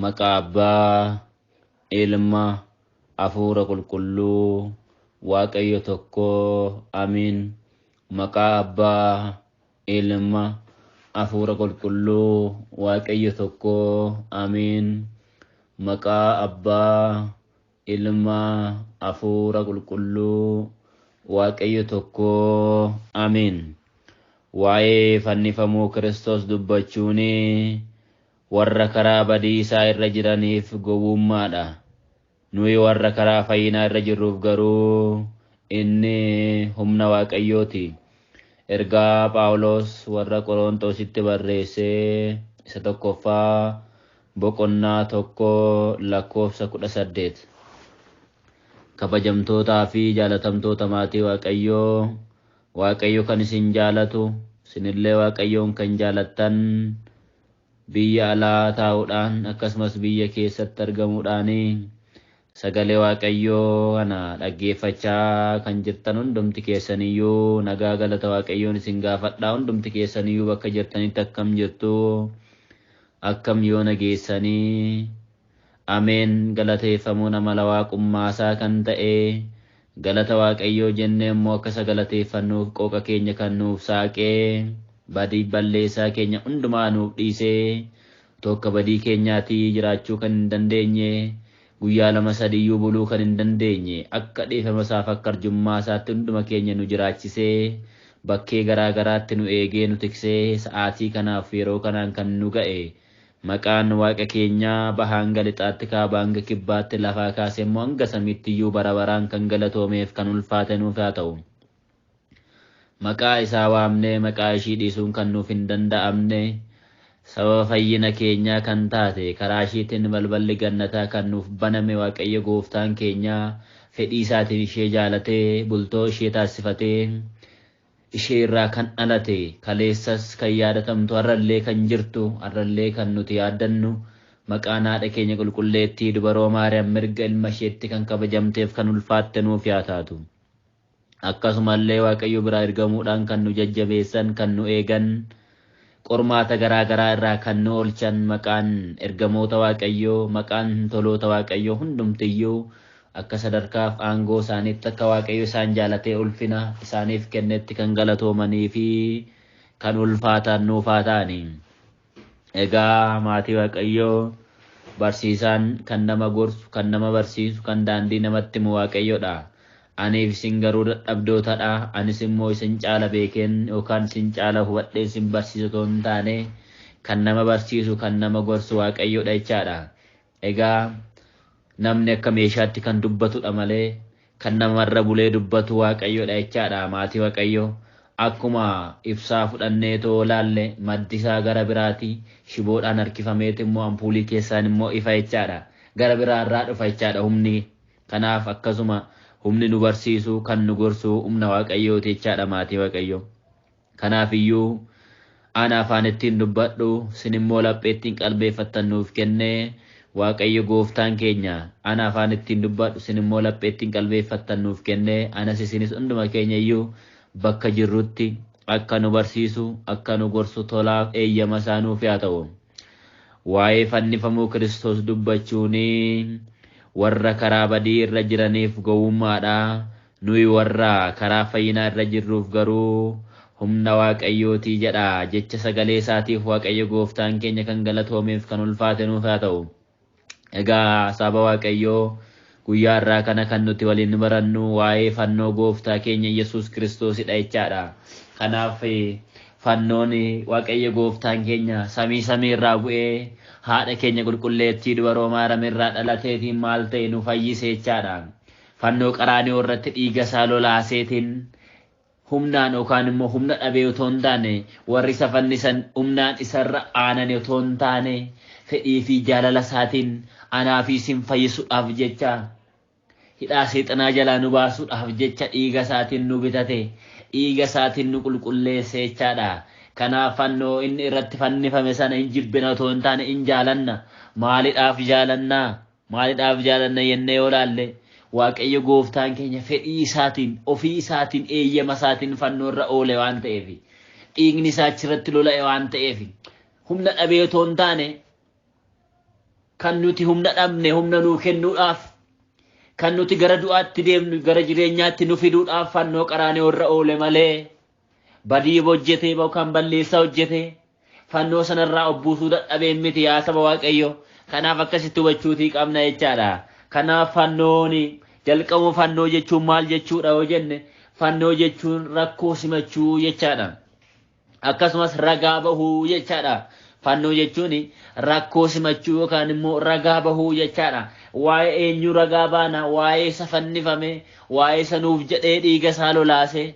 Maqaa Abbaa, Ilma, Hafuura Qulqulluu, Waaqayyo tokko, Amiin. Maqaa Abbaa, Ilma, Hafuura Qulqulluu, Waaqayyo tokko, Amiin. Maqaa Abbaa, Ilma, Hafuura Qulqulluu, Waaqayyo tokko, Amiin. Waa'ee fannifamuu Kiristoos dubbachuun warra karaa badiisaa irra jiraniif gowwummaadha. Nuyi warra karaa fayyinaa irra jirruuf garuu inni humna Waaqayyooti. Ergaa Phaawulos warra Qorontositti barreessee isa tokkoffaa boqonnaa 1 lakkoofsa 18. Kabajamtootaa fi jaalatamtoota maatii Waaqayyoo, Waaqayyo kan isin jaalatu, isinillee Waaqayyoon kan jaalattan, biyya alaa taa'uudhaan akkasumas biyya keessatti argamuudhaan sagalee Waaqayyoo kana dhaggeeffachaa kan jirtan hundumti keessaniyyuu nagaa galata Waaqayyoon isin gaafadhaa. Hundumti keessaniyyuu bakka jirtanitti akkam jirtu? Akkam yoo nageessanii? Ameen. Galateeffamuun amala waaqummaasaa kan ta'e, galata Waaqayyoo jennee immoo akka isa galateeffannuuf qooqa keenya kan nuuf saaqee, badii balleessaa keenya hundumaa nuuf dhiisee, tokko badii keenyaatii jiraachuu kan hin dandeenye, guyyaa lama sadiyyuu buluu kan hin dandeenye, akka dhiifama isaaf akka arjummaa isaatti hunduma keenya nu jiraachisee, bakkee garaa garaatti nu eegee nu tiksee, sa'aatii kanaaf yeroo kanaan kan nu ga'e, maqaan Waaqa keenyaa bahaa hanga lixaatti, kaabaa hanga kibbaatti, lafaa kaasee immoo hanga samiitti iyyuu bara baraan kan galatoomeef kan ulfaate nuuf haa ta'u. Maqaa isaa waamnee maqaa ishii dhiisuun kan nuuf hin danda'amne, sababa fayyina keenyaa kan taate, karaa ishiitiin balballi gannataa kan nuuf baname Waaqayyo gooftaan keenyaa fedhii isaatiin ishee jaalatee bultoo ishee taasifatee ishee irraa kan dhalate, kaleessas kan yaadatamtu, har'allee kan jirtu, har'allee kan nuti yaaddannu, maqaan haadha keenya qulqulleettii dubaroo Maariyaam mirga ilma isheetti kan kabajamteef kan ulfaatte nuuf yaa taatu. Akkasumallee Waaqayyo biraa ergamuudhaan kan nu jajjabeessan, kan nu eegan, qormaata garaa garaa irraa kan nu oolchan maqaan ergamoota Waaqayyoo, maqaan toloota Waaqayyoo hundumtiyyuu akka sadarkaaf aangoo isaaniitti akka Waaqayyo isaan jaalatee ulfina isaaniif kennetti kan galatoomanii fi kan ulfaatan nuuf haa ta'ani. Egaa maatii Waaqayyoo, barsiisaan kan nama gorsu, kan nama barsiisu, kan daandii namatti himu Waaqayyoodha. Aniif isin garuu dadhabdootadha. Anis immoo isin caala beekeen yookaan isin caala hubadhee isin barsiisu otoo hin taane, kan nama barsiisu, kan nama gorsu Waaqayyoodha jechaadha. Egaa namni akka meeshaatti kan dubbatudha malee kan namarra bulee dubbatu Waaqayyoodha jechaadha. Maatii Waaqayyoo, akkuma ibsaa fudhannee too laalle maddi isaa gara biraati, shiboodhaan harkifameeti immoo ampuulii keessaan immoo ifa jechaadha. Gara biraarraa dhufa jechaadha humni. Kanaaf akkasuma humni nu barsiisu, kan nu gorsu humna Waaqayyooti jechaadha maatii Waaqayyoo. Kanaaf iyyuu ana afaan ittiin dubbadhu, isin immoo laphee ittiin qalbeeffattan nuuf kenne Waaqayyo gooftaan keenya. Ana afaan ittiin dubbadhu, isin immoo laphee ittiin qalbeeffattan nuuf kenne, anas isinis hunduma keenya iyyuu bakka jirrutti akka nu barsiisu, akka nu gorsu tolaaf eeyyama isaa nuuf yaa ta'u. Waa'ee fannifamuu Kiristoos dubbachuun warra karaa badii irra jiraniif gowwummaadha. Nuyi warra karaa fayyinaa irra jirruuf garuu humna Waaqayyootii jedha. Jecha sagalee isaatiif Waaqayyo gooftaan keenya kan galatoomeef kan ulfaate nuuf haa ta'u. Egaa saba Waaqayyoo, guyyaa irraa kana kan nuti waliin barannu waa'ee fannoo gooftaa keenya Yesuus Kiristoosidha jechaadha. Kanaaf fannoon Waaqayyo gooftaan keenya samii samii irraa bu'ee haadha keenya qulqulleettii dubaroo Maariyaam irraa dhalateetiin maal ta'e nu fayyise jechaadha. Fannoo Qaraaniyoo irratti dhiiga isaa lolaaseetiin humnaan yookaan immoo humna dhabee otoo hin taane, warri isa fannisan humnaan isarra aanan otoo hin taane, fedhii fi jaalala isaatiin anaa fi isin fayyisuudhaaf jecha, hidhaa seexanaa jalaa nu baasuudhaaf jecha dhiiga isaatiin nu bitate, dhiiga isaatiin nu qulqulleesse jechaadha. Kanaaf fannoo inni irratti fannifame sana hin jibbina otoo hin taane hin jaalanna. Maalidhaaf jaalannaa? Maalidhaaf jaalanna jennee yoo laalle, Waaqayyo gooftaan keenya fedhii isaatiin, ofii isaatiin, eeyyama isaatiin fannoo irra oole waan ta'eef, dhiigni isaa achirratti lola'e waan ta'eef, humna dhabee otoo hin taane, Kan nuti humna dhabne humna nuu kennuudhaaf, kan nuti gara du'aatti deemnu gara jireenyaatti nu fiduudhaaf fannoo qaraanioo irra oole malee badii hojjetee yookaan balleessaa hojjetee fannoo sanarraa of buusuu dadhabeen miti yaa saba Waaqayyo. Kanaaf akkasitti hubachuutii qabna jechaadha. Kanaaf fannoon jalqabuma fannoo jechuun maal jechuudha yoo jenne, fannoo jechuun rakkoo simachuu jechaadha. Akkasumas ragaa bahuu jechaadha. Fannoo jechuun rakkoo simachuu yookaan immoo ragaa bahuu jechaadha. Waa'ee eenyu ragaa baana? Waa'ee isa fannifame, waa'ee isa nuuf jedhee dhiiga isaa lolaase.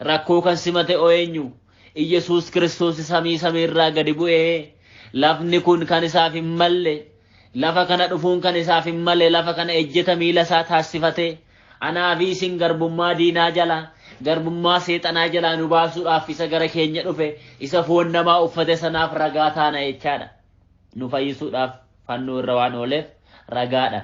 Rakkoo kan simate oo eenyu? Iyyasuus Kiristoos samii samiirraa gadi bu'ee, lafni kun kan isaaf hin malle, lafa kana dhufuun kan isaaf hin malle, lafa kana ejjeta miila isaa taasifate, anaa fi isin garbummaa diinaa jala, garbummaa seexanaa jalaa nu baasuudhaaf isa gara keenya dhufe, isa foon namaa uffate sanaaf ragaa taana jechaadha. Nu fayyisuudhaaf fannoo irra waan ooleef ragaadha.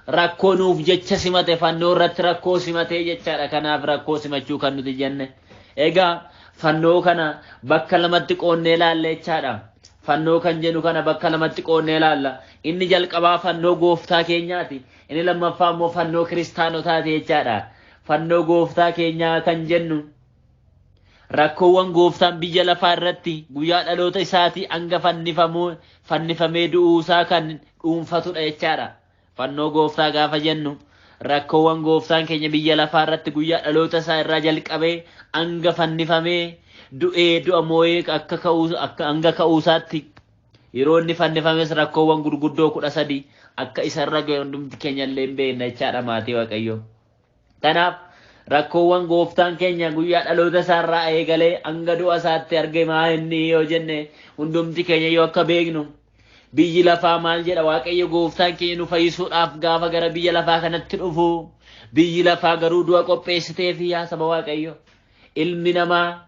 Rakkoo nuuf jecha simate, fannoo irratti rakkoo simatee jechaadha. Kanaaf rakkoo simachuu kan nuti jenne. Egaa fannoo kana bakka lamatti qoonnee ilaalla jechaadha. Fannoo kan jennu kana bakka lamatti qoonnee ilaalla. Inni jalqabaa fannoo gooftaa keenyaati. Inni lammaffaa immoo fannoo kiristaanotaati jechaadha. Fannoo gooftaa keenyaa kan jennu rakkoowwan gooftaan biyya lafaa irratti guyyaa dhaloota isaatii hanga fannifamee du'uusaa kan dhuunfatudha jechaadha. Fannoo gooftaa gaafa jennu rakkoowwan gooftaan keenya biyya lafaa irratti guyyaa dhaloota isaa irraa jalqabee hanga fannifamee du'ee du'a moo'ee akka ka'uu, akka hanga ka'uusaatti yeroo inni fannifames rakkoowwan gurguddoo 13 akka isarra ga'e hundumti keenya illee hin beekna jechaadha maatii Waaqayyoo. Kanaaf rakkoowwan gooftaan keenya guyyaa dhaloota isaarraa eegalee hanga du'a isaatti arge maa inni yoo jenne, hundumti keenya yoo akka beeknu, biyyi lafaa maal jedha? Waaqayyo gooftaan keenya nu fayyisuudhaaf gaafa gara biyya lafaa kanatti dhufu, biyyi lafaa garuu du'a qopheessiteefi. Yaa saba Waaqayyo, ilmi namaa,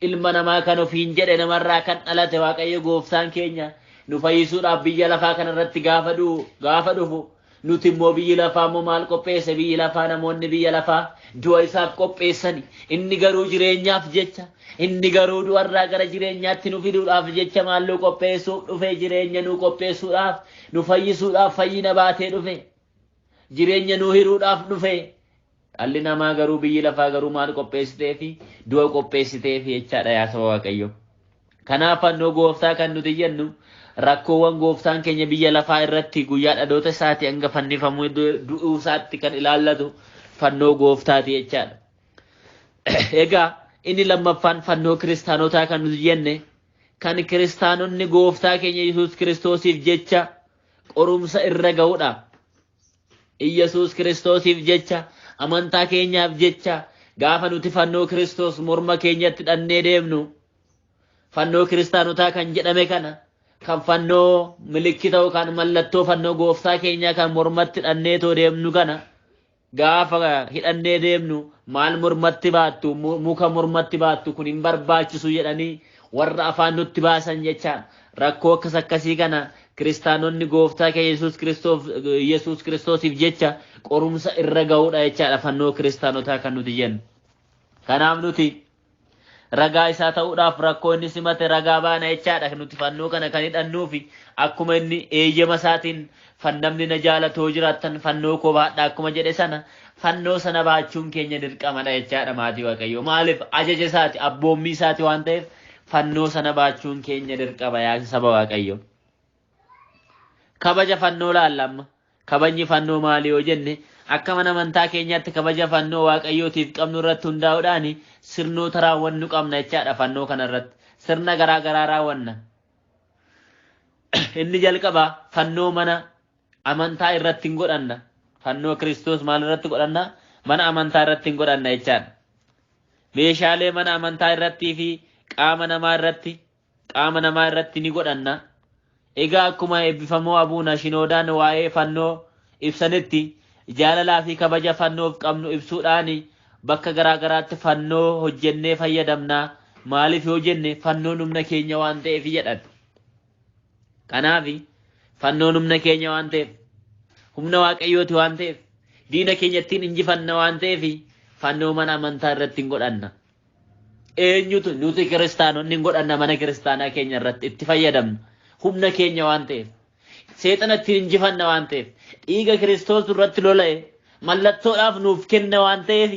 ilma namaa kan ofiin jedhe, namarraa kan dhalate Waaqayyo gooftaan keenya nu fayyisuudhaaf biyya lafaa kanarratti gaafa du'u, gaafa dhufu, nuti immoo biyyi lafaa immoo maal qopheesse? Biyyi lafaa, namoonni biyya lafaa du'a isaaf qopheessani. Inni garuu jireenyaaf jecha, inni garuu du'arraa gara jireenyaatti nu fiduudhaaf jecha maalluu qopheessuuf dhufe? Jireenya nu qopheessuudhaaf, nu fayyisuudhaaf fayyina baatee dhufe, jireenya nu hiruudhaaf dhufe. Dhalli namaa garuu, biyyi lafaa garuu maal qopheessiteefi? Du'a qopheessiteefi jechaadha yaa saba Waaqayyo. Kanaaf fannoo gooftaa kan nuti jennu rakkoowwan gooftaan keenya biyya lafaa irratti guyyaa dhaloota isaatii hanga fannifamuu du'uu isaatti kan ilaallatu fannoo gooftaati jechaadha. Egaa inni lammaffaan fannoo kiristaanotaa kan nuti jenne kan kiristaanonni gooftaa keenya Yesuus Kiristoosiif jecha qorumsa irra ga'udha. Iyyasuus Kiristoosiif jecha, amantaa keenyaaf jecha, gaafa nuti fannoo Kiristoos morma keenyatti hidhannee deemnu, fannoo kiristaanotaa kan jedhame kana, kan fannoo milikkita yookaan mallattoo fannoo gooftaa keenyaa kan mormatti hidhannee too deemnu kana, gaafa hidhannee deemnu, maal mormatti baattu, muka mormatti baattu, kun hin barbaachisu jedhanii warra afaan nutti baasan jechaan, rakkoo akkas akkasii kana kiristaanonni gooftaa keenya Yesuus Kiristoosiif jecha qorumsa irra ga'uudha jechaadha fannoo kiristaanotaa kan nuti jennu. Kanaaf nuti ragaa isaa ta'uudhaaf rakkoo inni simate ragaa baana jechaadha. Nuti fannoo kana kan hidhannuufi akkuma inni eeyyama isaatiin fannamni na jaalatoo jiraattan fannoo koo baadhaa akkuma jedhe sana, fannoo sana baachuun keenya dirqamadha jechaadha maatii Waaqayyoo. Maaliif? Ajaja isaati, abboommii isaati waan ta'eef fannoo sana baachuun keenya dirqama yaa saba Waaqayyoo. Kabaja fannoo laalla amma. Kabajni fannoo maali yoo jenne, akka mana amantaa keenyaatti kabaja fannoo Waaqayyootiif qabnu irratti hundaa'uudhaan sirnoota raawwannu qabna jechaadha fannoo kana irratti. Sirna garaa garaa raawwanna. Inni jalqaba fannoo mana amantaa irratti hin godhanna. Fannoo Kiristoos maal irratti godhanna? Mana amantaa irratti hin godhanna jechaadha. Meeshaalee mana amantaa irrattii fi qaama namaa irratti ni godhanna. Egaa akkuma eebbifamoo Abuuna Shinoodaan waa'ee fannoo ibsanitti, jaalalaa fi kabaja fannoof qabnu ibsuudhaan bakka garaa garaatti fannoo hojjennee fayyadamna. Maaliif yoo jenne, fannoon humna keenya waan ta'eef jedhan. Kanaaf fannoon humna keenya waan ta'eef, humna Waaqayyooti waan ta'eef, diina keenya ittiin injifanna waan ta'eef fannoo mana amantaa irratti hin godhanna. Eenyutu? Nuti kiristaanonni hin godhanna, mana kiristaanaa keenya irratti itti fayyadamna. Humna keenya waan ta'eef. Seexana ittiin injifanna waan ta'eef. Dhiiga Kiristoos irratti lola'e mallattoodhaaf nuuf kenne waan ta'eef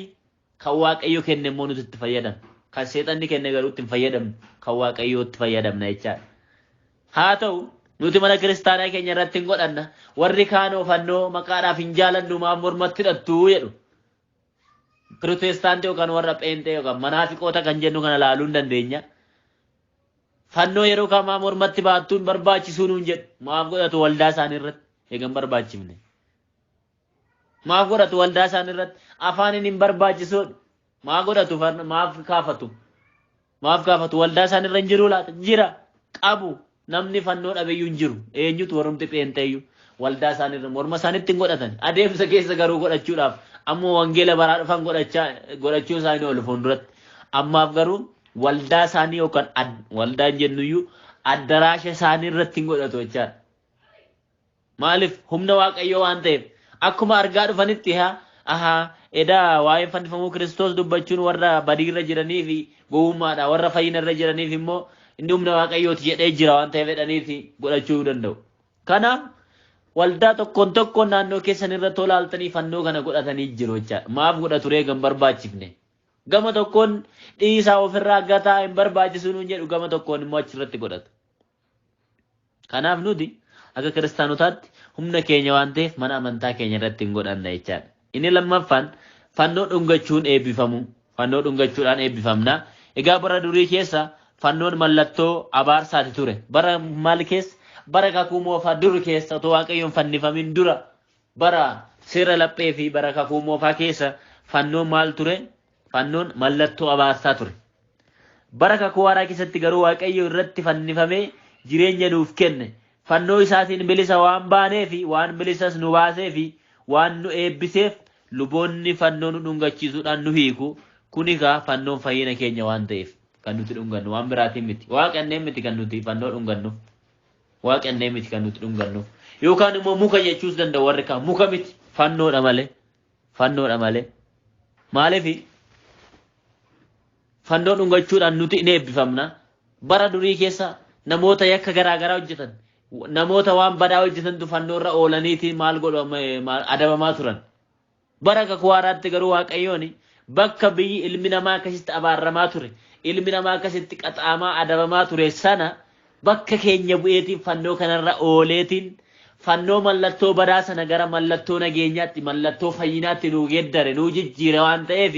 kan Waaqayyo kenne immoo nuti itti fayyadamna. Kan seexanni kenne garuu itti hin fayyadamnu. Kan Waaqayyoo itti fayyadamna jechaadha. Haa ta'u nuti mana kiristaanaa keenya irratti hin godhanna. Warri kaanoo fannoo maqaadhaaf hin jaalannu maaf mormatti hidhattu jedhu. Pirootestaantii yookaan warra pheenxee yookaan manaafiqoota kan jennu kana laaluu hin dandeenya. Fannoo yeroo kamaa mormatti baattuun barbaachisuu nuun jedhu. Maaf godhatu waldaa isaanii irratti eegan barbaachifne. Maaf godhatu waldaa isaanii irratti afaaniin hin barbaachisuudha. Maa godhatu maaf kaafatu? Maaf kaafatu waldaa isaanii irra hin jiruu laata? Jira qabu namni fannoo dhabeyyuu hin jiru. Eenyutu warrumti pheenxeeyyuu waldaa isaanii irra morma isaaniitti hin godhatan. Adeemsa keessa garuu godhachuudhaaf ammoo wangeela baraa dhufan godhachuu isaanii oolu fuulduratti. Ammaaf garuu waldaa isaanii yookaan waldaan jennuyyuu addaraasha isaanii irratti hin godhatu jechaadha. Maaliif humna Waaqayyoo waan ta'eef akkuma argaa dhufanitti haa ahaa edaa waa'ee fannifamuu Kiristoos dubbachuun warra badiirra jiranii fi gowwummaadha warra fayyinarra jiraniif immoo inni humna Waaqayyooti jedhee jira waan ta'eef jedhaniiti godhachuu danda'u. Kanaaf waldaa tokkoon tokkoon naannoo keessan irra tolaaltanii fannoo kana godhatanii jiru jechaadha. Maaf godhatu ree gan barbaachifne? Gama tokkoon dhiisaa ofirraa gataa hin barbaachisu nuun jedhu gama tokkoon immoo achirratti godhatu. Kanaaf nuti akka kiristaanotaatti humna keenya waan ta'eef mana amantaa keenya irratti hin godhanna jechaadha. Inni lammaffaan fannoo dhungachuun eebbifamu. Fannoo dhungachuudhaan eebbifamna. Egaa bara durii keessa fannoon mallattoo abaarsaati ture. Bara maal keessa? Bara kakuu moofaa dur keessa otoo Waaqayyoon fannifamin dura bara seera laphee fi bara kakuu moofaa keessa fannoon maal ture? Fannoon mallattoo abaarsaa ture. Bara kakuu haaraa keessatti garuu Waaqayyo irratti fannifamee jireenya nuuf kenne. Fannoo isaatiin bilisa waan baaneef, waan bilisas nu baaseef, waan nu eebbiseef luboonni fannoo nu dhungachiisuudhaan nu hiiku. Kun egaa fannoon fayyina keenya waan ta'eef kan nuti dhungannu waan biraatiin miti. Waaqanneen miti kan nuti fannoo dhungannuuf. Waaqannee miti kan nuti dhungannuuf. Yookaan immoo muka jechuus danda'u warri kaan muka miti fannoodha malee. Fannoodha malee. Maaliif fannoo dhungachuudhaan nuti in eebbifamna. Bara durii keessa namoota yakka garaagaraa hojjetan, namoota waan badaa hojjetantu fannoo irra oolaniitiin maal godhu adabamaa turan. Bara kakuu haaraatti garuu Waaqayyoon bakka biyyi ilmi namaa akkasitti abaaramaa ture, ilmi namaa akkasitti qaxaamaa adabamaa ture sana bakka keenya bu'eetiin fannoo kanarra ooleetiin fannoo mallattoo badaa sana gara mallattoo nageenyaatti, mallattoo fayyinaatti nuu geeddare, nuu jijjiire waan ta'eef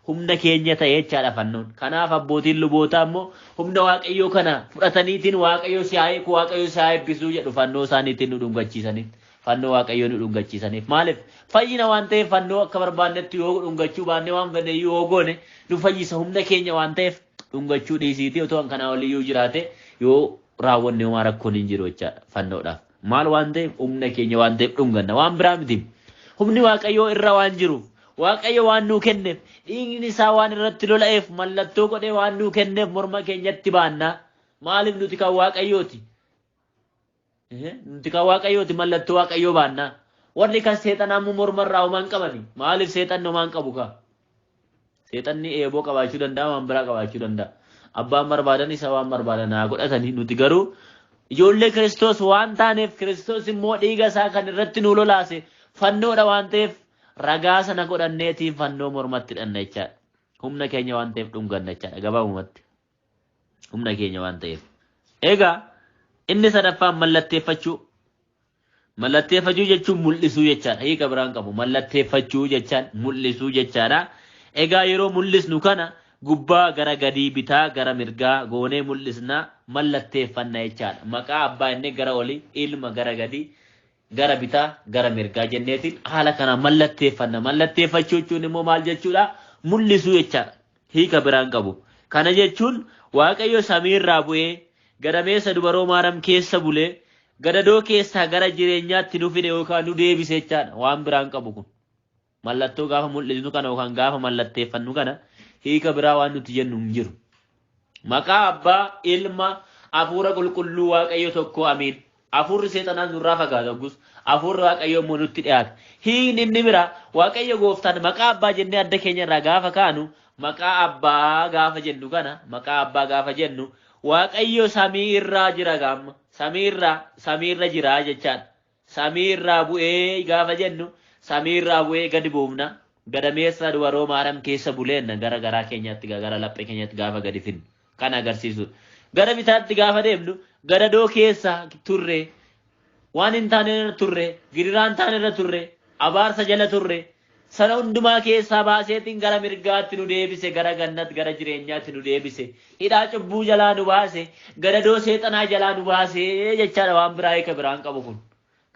humna keenya ta'e jechaadha fannoon. Kanaaf abbootiin lubootaa immoo humna Waaqayyoo kana fudhataniitiin Waaqayyo si haa hiiku, Waaqayyo si haa eebbisuu jedhu fannoo isaaniitiin nu dhungachiisaniif. Fannoo Waaqayyoo nu dhungachiisaniif. Maaliif? Fayyina waan ta'eef fannoo akka barbaannetti yoo dhungachuu baanne waan fedhe yoo goone nu fayyisa humna keenya waan ta'eef dhungachuu dhiisiitii otoo kanaa oliyyuu jiraate yoo raawwanne homaa rakkoon hin jiru jechaadha fannoodhaaf. Maal waan ta'eef humna keenya waan ta'eef dhunganna waan biraa miti. Humni Waaqayyoo irra waan jiruuf Waaqayyo waan nuu kenneef dhiigni isaa waan irratti lola'eef mallattoo godhee waan nuu kenneef morma keenyatti baanna. Maaliif nuti kan Waaqayyooti? Nuti kan Waaqayyooti mallattoo Waaqayyoo baanna. Warri kan seexanaa immoo morma irraa homaa hin qabani. Maaliif seexanni homaa hin qabu kaa? Seexanni eeboo qabaachuu danda'a waan biraa qabaachuu danda'a. Abbaan barbaadan isa waan barbaadan haa godhatanii nuti garuu ijoollee Kiristoos waan taaneef Kiristoos immoo dhiiga isaa kan irratti nu lolaase fannoodha waan ta'eef ragaa sana godhanneetiin fannoo mormatti hidhanna jechaadha. Humna keenya waan ta'eef dhunganna jechaadha gabaabumatti. Humna keenya waan ta'eef. Egaa inni sadaffaan mallatteeffachuu. Mallatteeffachuu jechuun mul'isuu jechaadha. Hiika biraan qabu. Mallatteeffachuu jechaan mul'isuu jechaadha. Egaa yeroo mul'isnu kana gubbaa gara gadii bitaa gara mirgaa goonee mul'isna mallatteeffanna jechaadha. Maqaa abbaa inni gara olii, ilma gara gadii, gara bitaa gara mirgaa jenneetiin haala kanaan mallatteeffanna. Mallatteeffachuu jechuun immoo maal jechuudha? Mul'isuu jechaadha. Hiika biraan qabu. Kana jechuun Waaqayyo samiirraa bu'ee gadameessa dubaroo Maaram keessa bulee gadadoo keessaa gara jireenyaatti nu fide yookaan nu deebise jechaadha. Waan biraan qabu kun. Mallattoo gaafa mul'isnu kana yookaan gaafa mallatteeffannu kana hiika biraa waan nuti jennu hin jiru. Maqaa Abbaa, Ilma, Hafuura Qulqulluu Waaqayyo tokko amiin. Hafuurri seexanaa nurraa fagaata hoggus hafuurri Waaqayyoo immoo nutti dhiyaata. Hiikni inni biraa Waaqayyo gooftaan maqaa Abbaa jennee adda keenya irraa gaafa kaanu maqaa Abbaa gaafa jennu kana maqaa Abbaa gaafa jennu Waaqayyo samii irraa jira gaamma. Samiirraa samiirra jira jechaadha. Samiirraa bu'ee gaafa jennu samiirraa bu'ee gadi buufna. Gadameessa dubaroo Maariyaam keessa buleenna gara garaa keenyaatti gara laphee keenyaatti gaafa gadi finnu kan agarsiisudha. Gara bitaatti gaafa deemnu gadadoo keessa turre, waan hin taane irra turre, gidiraa hin taane irra turre, abaarsa jala turre, sana hundumaa keessaa baaseetiin gara mirgaatti nu deebise, gara gannat gara jireenyaatti nu deebise, hidhaa cubbuu jalaa nu baase, gadadoo seexanaa jalaa nu baase jechaadha. Waan biraa hiika biraan qabu kun.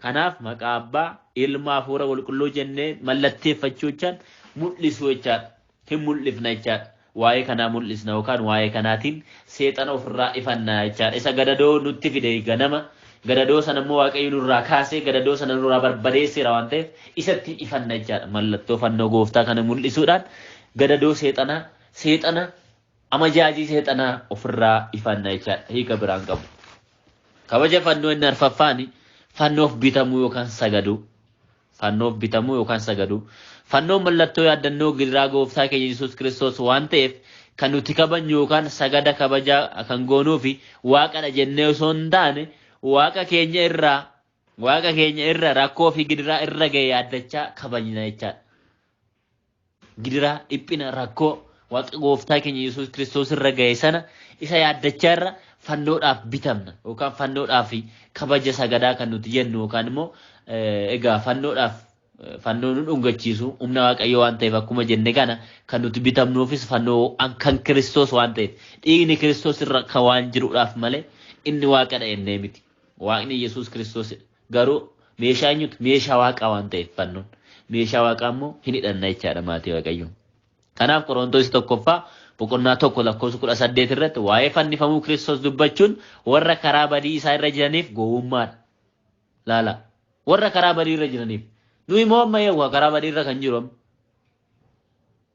Kanaaf maqaa Abbaa, Ilma, Hafuura Qulqulluu jennee mallatteeffachuu jechaan mul'isuu jechaadha. Hin mul'ifna jechaadha. Waa'ee kanaa mul'isna yookaan waa'ee kanaatiin seexana ofirraa ifanna jechaadha. Isa gadadoo nutti fide ganama, gadadoo sana immoo Waaqayyo nurraa kaasee gadadoo sana nurraa barbadeesseera waan ta'eef isatti ifanna jechaadha. Mallattoo fannoo gooftaa kana mul'isuudhaan gadadoo seexanaa, seexana amajaajii seexanaa ofirraa ifanna jechaadha. Hiika biraan qabu. Kabaja fannoo inni arfaffaani fannoof bitamuu yookaan sagaduu. Fannoof bitamuu yookaan sagaduu. Fannoon mallattoo yaaddannoo gidiraa gooftaa keenya Yesuus Kiristoos waan ta'eef kan nuti kabajnu yookaan sagada kabajaa kan goonuu fi waaqadha jennee osoo hin taane waaqa keenya irraa waaqa keenya irra rakkoo fi gidiraa irra ga'e yaaddachaa kabajna jechaadha. Gidiraa, dhiphina, rakkoo waaqa gooftaa keenya Yesuus Kiristoos irra ga'e sana isa yaaddachaa irra fannoodhaaf bitamna yookaan fannoodhaaf kabaja sagadaa kan nuti jennu yookaan immoo egaa fannoodhaaf fannoo nu dhungachiisu humna Waaqayyoo waan ta'eef akkuma jenne kana kan nuti bitamnuufis fannoo kan Kiristoos waan ta'eef dhiigni Kiristoos irra kan waan jiruudhaaf malee inni waaqadha jennee miti. Waaqni Yesuus Kiristoos garuu meeshaa eenyutu meeshaa waaqaa waan ta'eef fannoon meeshaa waaqaa immoo hin hidhanna jechaadha maatii Waaqayyoo. Kanaaf Qorontoos tokkoffaa boqonnaa 1 lakkoofsa 18 irratti waa'ee fannifamuu Kiristoos dubbachuun warra karaa badii isaa irra jiraniif gowwummaadha. Laala warra karaa badii irra jiraniif. Nuyi immoo amma eewwa karaa badii irra kan jiru amma.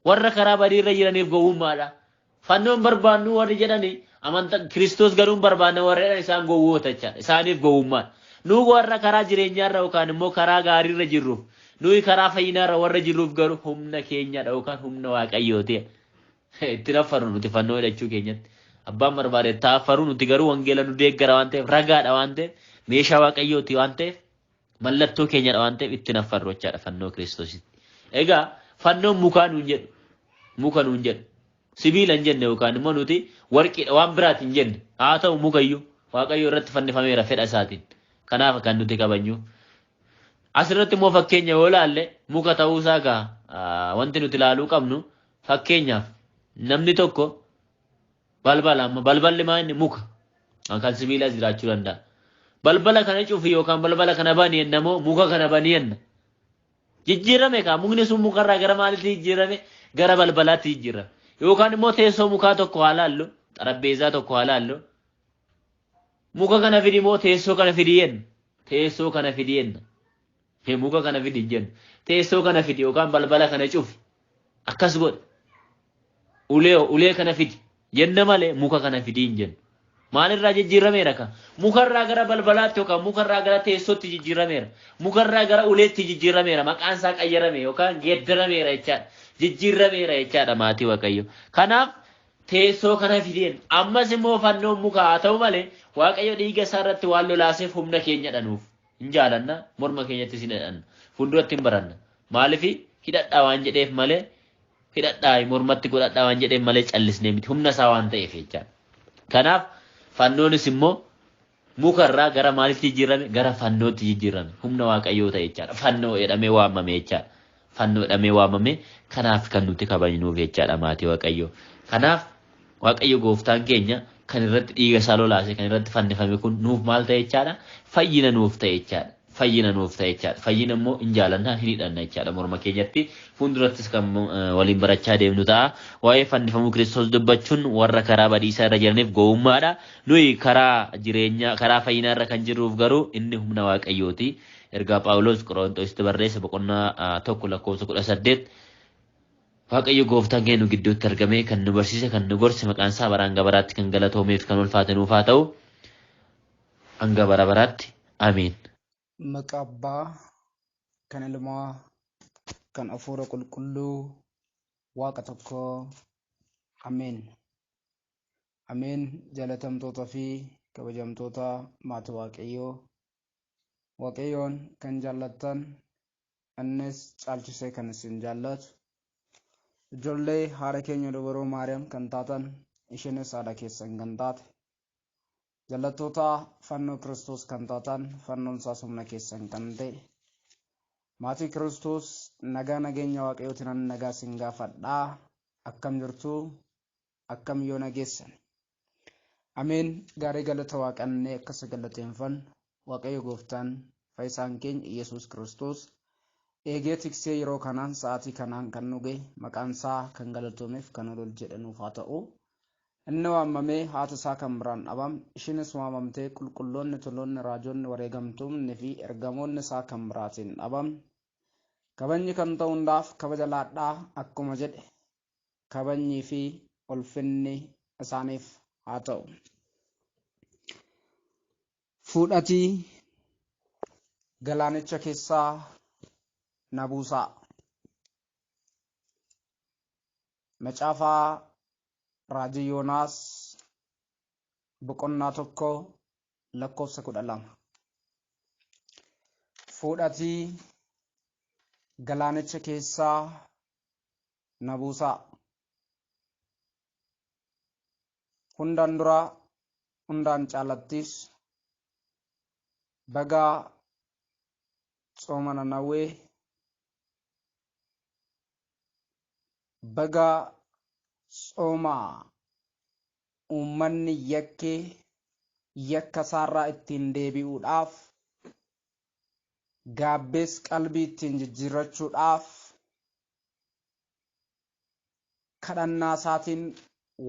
Warra karaa badii irra jiraniif gowwummaadha. Fannoon barbaannu warri jedhani amanta Kiristoos garuu hin barbaanne warri jedhan isaan gowwoota jechaadha. Isaaniif gowwummaadha. Nu warra karaa jireenyaarra yookaan immoo karaa gaariirra jirruuf, nuyi karaa fayyinaarra warra jirruuf garuu humna keenyadha yookaan humna Waaqayyooti. Itti naffaru nuti fannoo hidhachuu keenyatti. Abbaan barbaade taaffaru nuti garuu wangeela nu deeggara waan ta'eef, ragaadha waan ta'eef, meeshaa Waaqayyooti waan ta'eef, mallattoo keenyadha waan ta'eef itti naffarru jechaadha fannoo Kiristoositti. Egaa fannoon mukaa nuun jedhu, muka nuun jedhu, sibiila hin jenne yookaan immoo nuti warqiidha waan biraati hin jenne. Haa ta'u mukayyuu Waaqayyo irratti fannifameera fedha isaatiin. Kanaaf kan nuti kabajnu. Asirratti immoo fakkeenya yoo ilaalle muka ta'uusaa gaa wanti nuti ilaaluu qabnu fakkeenyaaf namni tokko balbala amma balballi maa inni muka kan sibiilaas jiraachuu danda'a. Balbala kana cufi yookaan balbala kana bani jenna moo muka kana bani jenna. Jijjiirame kaa mukni sun mukarraa gara maalitti jijjiirame? Gara balbalaatti jijjiirame. Yookaan immoo teessoo mukaa tokko haa laallu, xarapheezaa tokko haa laallu. Muka kana fidi moo teessoo kana fidi jenna? Teessoo kana fidi jenna. Muka kana fidi hin jennu. Teessoo kana fidi yookaan balbala kana cufi. Akkas godhi. Ulee ulee kana fidi jenna malee muka kana fidi hin jennu. Maalirraa jijjiirameera ka? Mukarraa gara balbalaatti yookaan mukarraa gara teessootti jijjiirameera. Mukarraa gara uleetti jijjiirameera. Maqaan isaa qayyarame yookaan geeddarameera jechaadha. Jijjiirameera jechaadha maatii Waaqayyo. Kanaaf teessoo kana fideen ammas immoo fannoon muka haa ta'u malee Waaqayyo dhiiga isaa irratti waan lolaaseef humna keenya dhanuuf. Hin jaalanna, morma keenyattis hin hidhanna. Fuulduratti hin baranna. Maaliif hidhadhaa waan jedheef malee hidhadhaa mormatti godhadhaa waan jedheef malee callisnee miti. Humna isaa waan ta'eef jechaadha. Kanaaf fannoonis immoo mukarraa gara maalitti jijjiirame? Gara fannootti jijjiirame. Humna Waaqayyoo ta'e jechaadha. Fannoo jedhamee waamame jechaadha. Fannoo jedhamee waamame kanaaf kan nuti kabajnuuf jechaadha maatii Waaqayyoo. Kanaaf Waaqayyo gooftaan keenya kan irratti dhiiga isaa lolaase kan irratti fannifame kun nuuf maal ta'e jechaadha? Fayyina nuuf ta'e jechaadha. Fayyina nuuf ta'e jechaadha. Fayyina immoo hin jaalanna hin hidhanna jechaadha morma keenyatti. Fuuldurattis kan waliin barachaa deemnu ta'a. Waa'ee fannifamuu Kiristoos dubbachuun warra karaa badiisaa irra jiraniif gowwummaadha. Nuyi karaa jireenyaa karaa fayyinaa irra kan jirruuf garuu inni humna Waaqayyooti. Ergaa Phaawulos Qoronxoositti barreesse boqonnaa 1 lakkoofsa 18. Waaqayyo gooftaan keenya nu gidduutti argamee kan nu barsiise kan nu gorse maqaan isaa bara hanga baraatti kan galatoomeef kan ulfaate nuuf haa ta'u. Hanga bara baraatti. Amiin. Maqaa Abbaa, kan Ilmaa, kan Hafuura Qulqulluu, Waaqa tokkoo. Ameen. Ameen. Jaalatamtoota fi Kabajamtoota maatii Waaqayyoo, Waaqayyoon kan jaallattan, innis caalchisee kan isin jaallatu, ijoollee haadha keenya dubaroo Maariyaam kan taatan, isheenis haadha keessan kan taate, jaallattoota fannoo Kiristoos kan taatan, fannoon isaas humna keessan kan ta'e, maatii Kiristoos nagaa nageenya Waaqayyootiin nagaa isin gaafadhaa. Akkam jirtu? Akkam yoo nageessan? Ameen. Gaarii galata waaqannee akka isa galateeffannu Waaqayyo gooftaan fayyisaan keenya Iyyasuus Kiristoos eegee tiksee yeroo kanaan sa'aatii kanaan kan nu ga'e maqaan isaa kan galatoomeef kan ol jedhanuuf haa ta'u. Inni waamamee haati isaa kan biraan dhabamne, ishiinis waamamtee qulqulloonni, toloonni, raajonni, wareegamtoonni fi ergamoonni isaa kan biraatiin dhabamne. Kabajni kan ta'u hundaaf kabaja laadhaa akkuma jedhe kabajnii fi ulfinni isaaniif haa ta'u. Fuudhatii galaanicha keessaa na buusaa. Macaafaa Raajii Yoonaas boqonnaa 1 lakkoofsa 12. Fuudhatii galaanicha keessaa na buusaa. Hundaan dura hundaan caalattis bagaa tsooma Nanawwee, bagaa tsooma uummanni yakkee yakka isaarraa ittiin deebi'uudhaaf, gaabbees qalbii ittiin jijjiirrachuudhaaf, kadhannaa isaatiin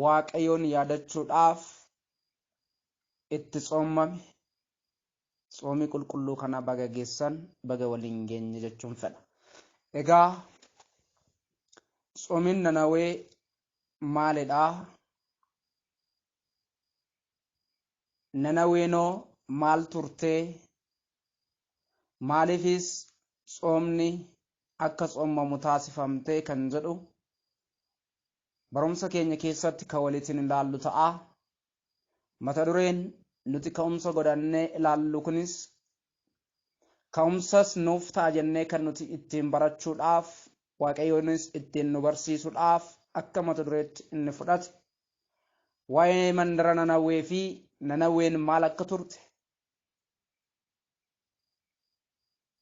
Waaqayyoon yaadachuudhaaf itti tsoommame tsoomii qulqulluu kana baga geessan, baga waliin geenye jechuun fedha. Egaa tsoomiin Nanawee maalidha? Nanaweenoo maal turtee? Maaliifis tsoomni akka tsoommamu taasifamtee kan jedhu barumsa keenya keessatti kan waliin ilaallu ta'a. Mata dureen nuti ka'umsa godhannee ilaallu kunis ka'umsas nuuf ta'a jennee kan nuti ittiin barachuudhaaf Waaqayyoonis ittiin nu barsiisuudhaaf akka mata dureetti inni fudhate waa'ee mandara Nanawwee fi Nanawween maal akka turte,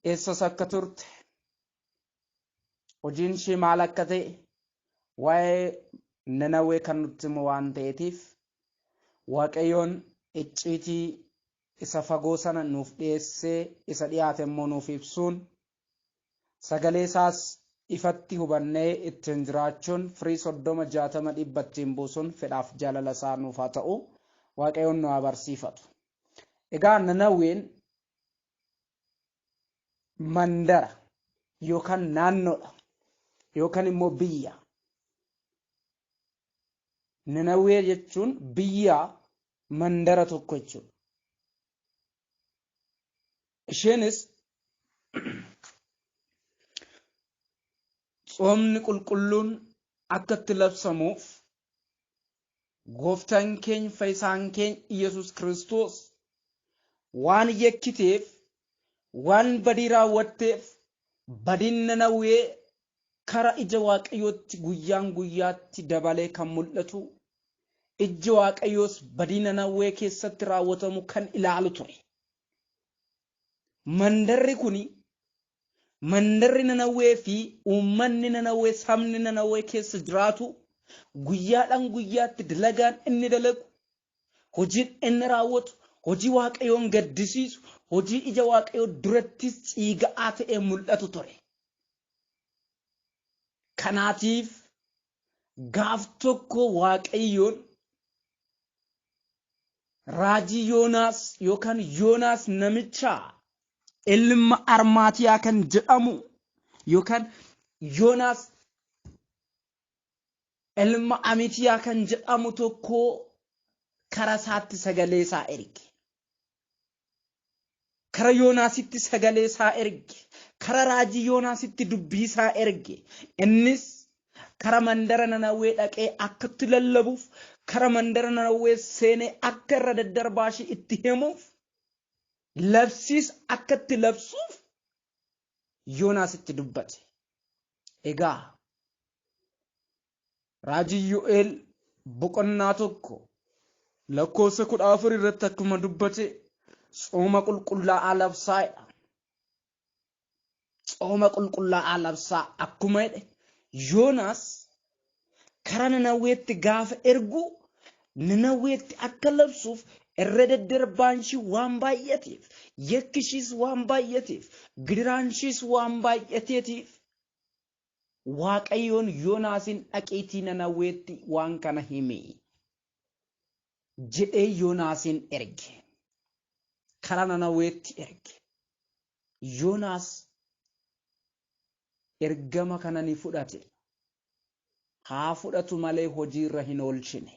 eessas akka turte, hojiin ishee maal akka ta'e waa'ee Nanawwee kan nutti himu waan ta'eetiif Waaqayyoon icciitii isa fagoo sana nuuf dhiyeessee isa dhiyaate immoo nuuf ibsuun sagalee isaas ifatti hubannee ittiin jiraachuun firii 30 60 dhibba ittiin buusuun fedhaaf jaalala isaa nuuf haa ta'u. Waaqayyoon nu haa barsiifatu. Egaa Nanawween mandara yookaan naannoodha yookaan immoo biyya. Nanawwee jechuun biyya mandara tokko jechuudha. Isheenis tsoomni qulqulluun akka itti labsamuuf gooftaan keenya fayyisaan keenya Iyyasuus Kiristoos waan yakkiteef, waan badii raawwatteef, badiin Nanawwee kara ija Waaqayyootti guyyaan guyyaatti dabalee kan mul'atu, ijji Waaqayyoos badii Nanawwee keessatti raawwatamu kan ilaalu ture. Mandarri kuni, mandarri Nanawwee fi uummanni Nanawwee, sabni Nanawwee keessa jiraatu guyyaadhaan guyyaatti dalagaan inni dalagu, hojiin inni raawwatu, hojii Waaqayyoon gaddisiisu, hojii ija Waaqayyoo durattis ciiga'aa ta'ee mul'atu ture. Kanaatiif gaaf tokko Waaqayyoon raajii Yoonaas yookaan Yoonaas namicha ilma Armaatiyaa kan jedhamu yookaan Yoonaas ilma Amitiyaa kan jedhamu tokko kara isaatti sagalee isaa erge. Kara Yoonaasitti sagalee isaa erge. Kara raajii Yoonaasitti dubbii isaa erge. Innis Kara mandara Nanawwee dhaqee akka itti lallabuuf, kara mandara Nanawwee seenee akka irra daddarbaa ishee itti himuuf, labsiis akka itti labsuuf Yoonaasitti dubbate. Egaa raajii Yo'eel boqonnaa 1 lakkoofsa 14 irratti akkuma dubbate tsooma qulqullaa'aa labsaa jedha. Tsooma qulqullaa'aa labsaa akkuma jedhe Yoonaas kara Nanawweetti gaafa ergu Nanawweetti akka labsuuf irra daddarbaan ishii waan baay'ateef, yakki ishiis waan baay'ateef, gidiraan ishiis waan baay'ateetiif Waaqayyoon Yoonaasiin dhaqiitii Nanawweetti waan kana himi jedhee Yoonaasiin erge. Kara Nanawweetti erge. Yoonaas ergama kana ni fudhate. Haa fudhatu malee hojiirra hin oolchine.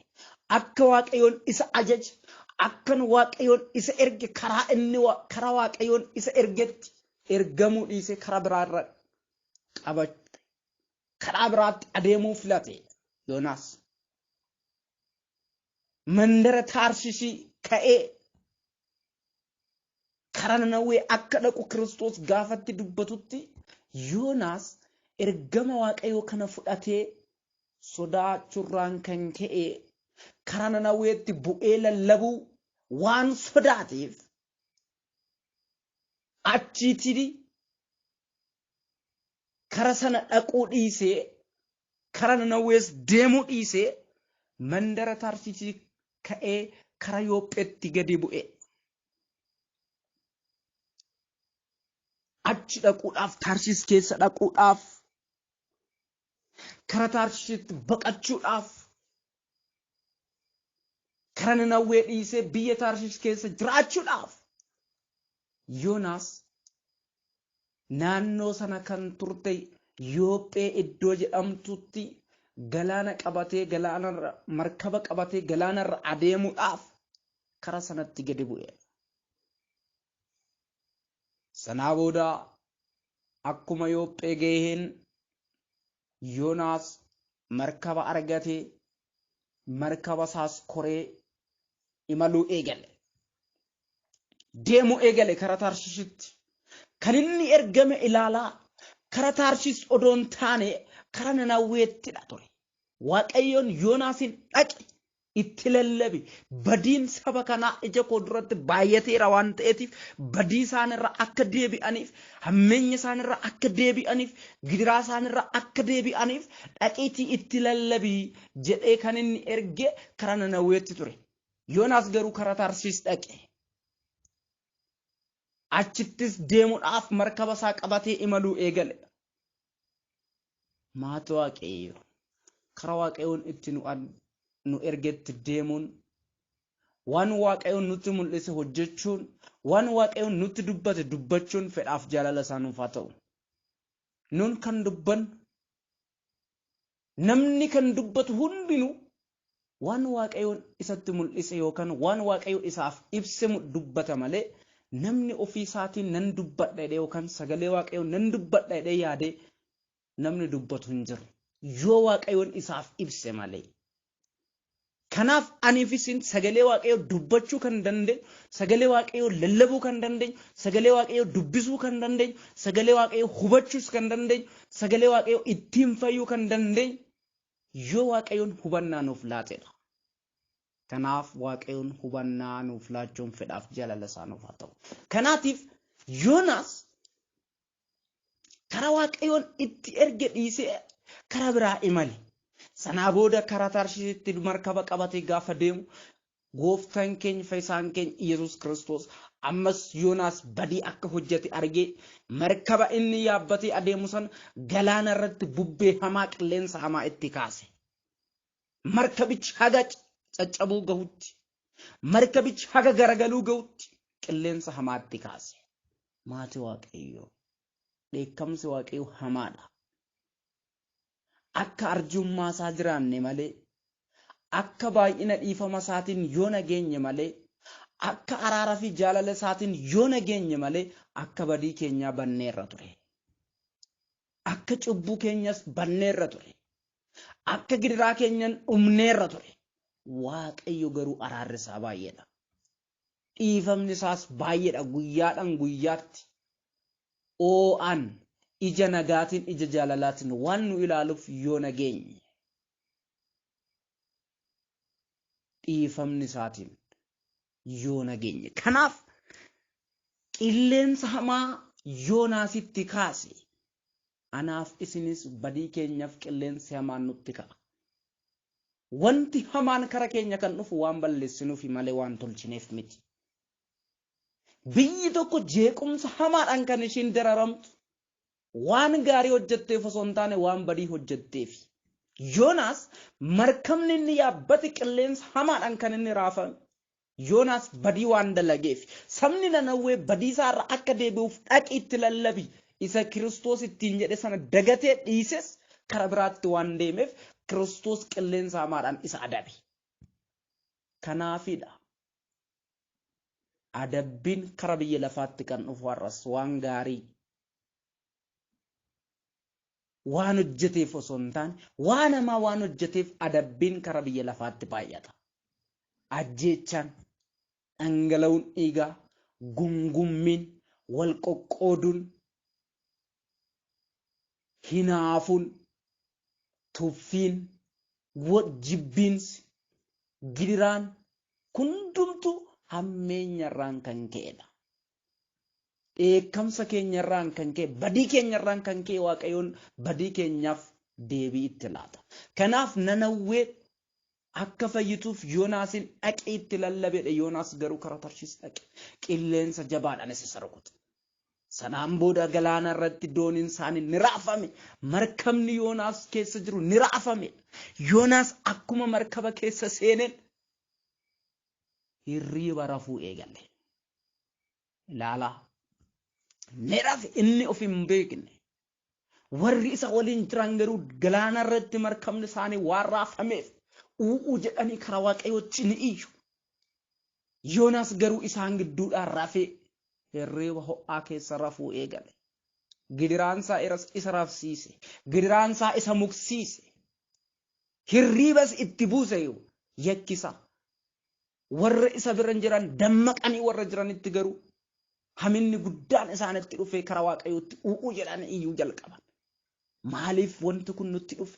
Akka Waaqayyoon isa ajaje, akkan Waaqayyoon isa erge karaa inni karaa Waaqayyoon isa ergetti ergamuu dhiisee karaa biraarra qabate. Karaa biraatti adeemuu filate Yoonaas. Mandara Taarsisii ka'ee kara Nanawwee akka dhaqu Kiristoos gaafatti dubbatutti Yoonaas ergama Waaqayyoo kana fudhatee sodaachuurraan kan ka'e kara Nanawweetti bu'ee lallabuu waan sodaateef achiitii kara sana dhaquu dhiisee kara Nanawwees deemuu dhiisee mandara Tarsisii ka'ee kara Yoopheetti gadi bu'e. Achi dhaquudhaaf Tarsis keessa dhaquudhaaf kara Tarsisitti baqachuudhaaf kara Nanawwee dhiisee biyya Tarsis keessa jiraachuudhaaf Yoonaas naannoo sana kan turte Yoophee iddoo jedhamtutti galaana qabatee galaanarra markaba qabatee galaanarra adeemuudhaaf kara sanatti gadi bu'e. Sanaa booda akkuma Yoophee gaheen Yoonaas markaba argatee markaba isaas koree imaluu eegale. Deemuu eegale kara Tarshishitti. Kan inni ergame ilaalaa kara Tarshish odoo hin taane kara Nanawweettidha ture. Waaqayyoon Yoonaasin dhaqi itti lallabi badiin saba kanaa ija koo duratti baay'ateera waan ta'eetiif badii isaanirra akka deebi'aniif hammeenya isaanirra akka deebi'aniif gidiraa isaanirra akka deebi'aniif dhaqiitii itti lallabi jedhee kan inni erge kara Nanawweetti ture. Yoonaas garuu kara Tarsiis dhaqe. Achittis deemuudhaaf markaba isaa qabatee imaluu eegale. Maati Waaqayyo kara Waaqayyoon itti nu ergetti deemuun waan Waaqayyoon nutti mul'ise hojjechuun waan Waaqayyoon nutti dubbate dubbachuun fedhaaf jaalala isaa nuuf haa ta'u. Nun kan dubbannu namni kan dubbatu hundinuu waan Waaqayyoon isatti mul'ise yookaan waan Waaqayyo isaaf ibse dubbata malee namni ofii isaatiin nan dubbadha jedhee yookaan sagalee Waaqayyoon nan dubbadha jedhee yaadee namni dubbatu hin jiru. Yoo Waaqayyoon isaaf ibse malee. Kanaaf aniif isin sagalee Waaqayyoo dubbachuu kan dandeenyu, sagalee Waaqayyoo lallabuu kan dandeenyu, sagalee Waaqayyoo dubbisuu kan dandeenyu, sagalee Waaqayyoo hubachuus kan dandeenyu, sagalee Waaqayyoo ittiin fayyuu kan dandeenyu yoo Waaqayyoon hubannaa nuuf laatedha. Kanaaf Waaqayyoon hubannaa nuuf laachuun fedhaaf jaalala isaa nuuf haa ta'u. Kanaatiif Yoonaas karaa Waaqayyoon itti erge dhiisee karaa biraa imale. Sanaa booda karaa Tarshiisitti markaba qabatee gaafa deemu gooftaan keenya fayyisaan keenya Iyyasuus Kiristoos ammas Yoonaas badii akka hojjete argee markaba inni yaabbatee adeemu sana galaana irratti bubbee hamaa qilleensa hamaa itti kaase. Markabichi haga caccabuu gahutti, markabichi haga garagaluu gahutti qilleensa hamaa itti kaase. Maatii Waaqayyoo, dheekkamsi Waaqayyoo hamaadha. Akka arjummaa isaa jiraanne malee, akka baay'ina dhiifama isaatiin yoo nageenye malee, akka araara fi jaalala isaatiin yoo nageenye malee, akka badii keenyaa banneerra ture. Akka cubbuu keenyas banneerra ture. Akka gidiraa keenyan dhumneerra ture. Waaqayyo garuu araarri isaa baay'eedha. Dhiifamni isaas baay'eedha guyyaadhaan guyyaatti. Oo'an ija nagaatiin ija jaalalaatiin waan nu ilaaluuf yoo nageenye. Dhiifamni isaatiin yoo nageenye. Kanaaf qilleensa hamaa Yoonaasitti kaase. Anaaf isinis badii keenyaaf qilleensi hamaan nutti ka'a. Wanti hamaan kara keenya kan dhufu waan balleessinuufi malee waan tolchineef miti. Biyyi tokko jeequmsa hamaadhaan kan ishiin dararamtu waan gaarii hojjetteef osoo hin taane waan badii hojjetteef. Yoonaas markabni inni yaabbate qilleensa hamaadhaan kan inni raafame. Yoonaas badii waan dalageef. Sabni Nanawwee badii isaarra akka deebi'uuf dhaqi itti lallabi. Isa Kiristoos ittiin jedhe sana dagatee dhiises kara biraatti waan deemeef Kiristoos qilleensa hamaadhaan isa adabe. Kanaafidha. Adabbiin kara biyya lafaatti kan dhufu har'as waan gaarii waan hojjeteef osoo hin taane waan hamaa waan hojjeteef adabbiin kara biyya lafaatti baay'ata. Ajjeechaan, dhangala'uun dhiigaa, gungummiin, wal qoqqooduun, hinaafuun, tuffiin, jibbiinsi, gidiraan hundumtuu hammeenyarraan kan ka'edha. Dheekkamsa keenyarraan kan ka'e, badii keenyarraan kan ka'e Waaqayyoon badii keenyaaf deebii itti laata. Kanaaf Nanawwee akka fayyituuf Yoonaasin dhaqee itti lallabedha. Yoonaas garuu karaa Tarshiis dhaqe. Qilleensa jabaadhaanis isa rukute. Sanaan booda galaana irratti dooniin isaanii ni raafame. Markabni Yoonaas keessa jiru ni raafame. Yoonaas akkuma markaba keessa seeneen hirriiba rafuu eegale. Ilaalaa. Ni rafe inni of hin beekne. Warri isa waliin jiran garuu galaana irratti markabni isaanii waan raafameef u'uu jedhanii karaa Waaqayyootti ni iyyu. Yoonaas garuu isaan gidduudhaan rafee hirriiba ho'aa keessa rafuu eegale. Gidiraansaa isa rafsiise. Gidiraansaa isa muksiise. Hirriibas itti buuse yakkisa. Warra isa bira jiran dammaqanii warra jiranitti garuu haminni guddaan isaanitti dhufee karaa Waaqayyootti u'uu jedhanii iyyuu jalqaban. Maaliif wanti kun nutti dhufe?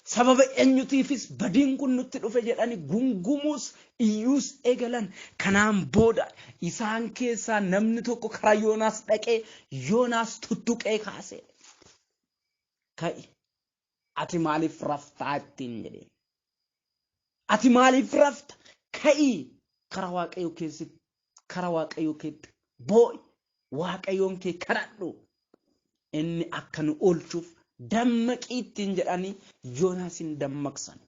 Sababa eenyutiifis badiin kun nutti dhufe jedhanii gungumuus iyyuus eegalan. Kanaan booda isaan keessaa namni tokko karaa Yoonaas dhaqee Yoonaas tuttuqee kaase. Ka'i ati maaliif raftaa ittiin jedheen. Ati maaliif rafta? Ka'i karaa Waaqayyoo keessatti karaa Waaqayyoo keetti boo'i Waaqayyoon kee kadhadhu. Inni akka nu oolchuuf dammaqii ittiin jedhanii Yoonaasin dammaqsan.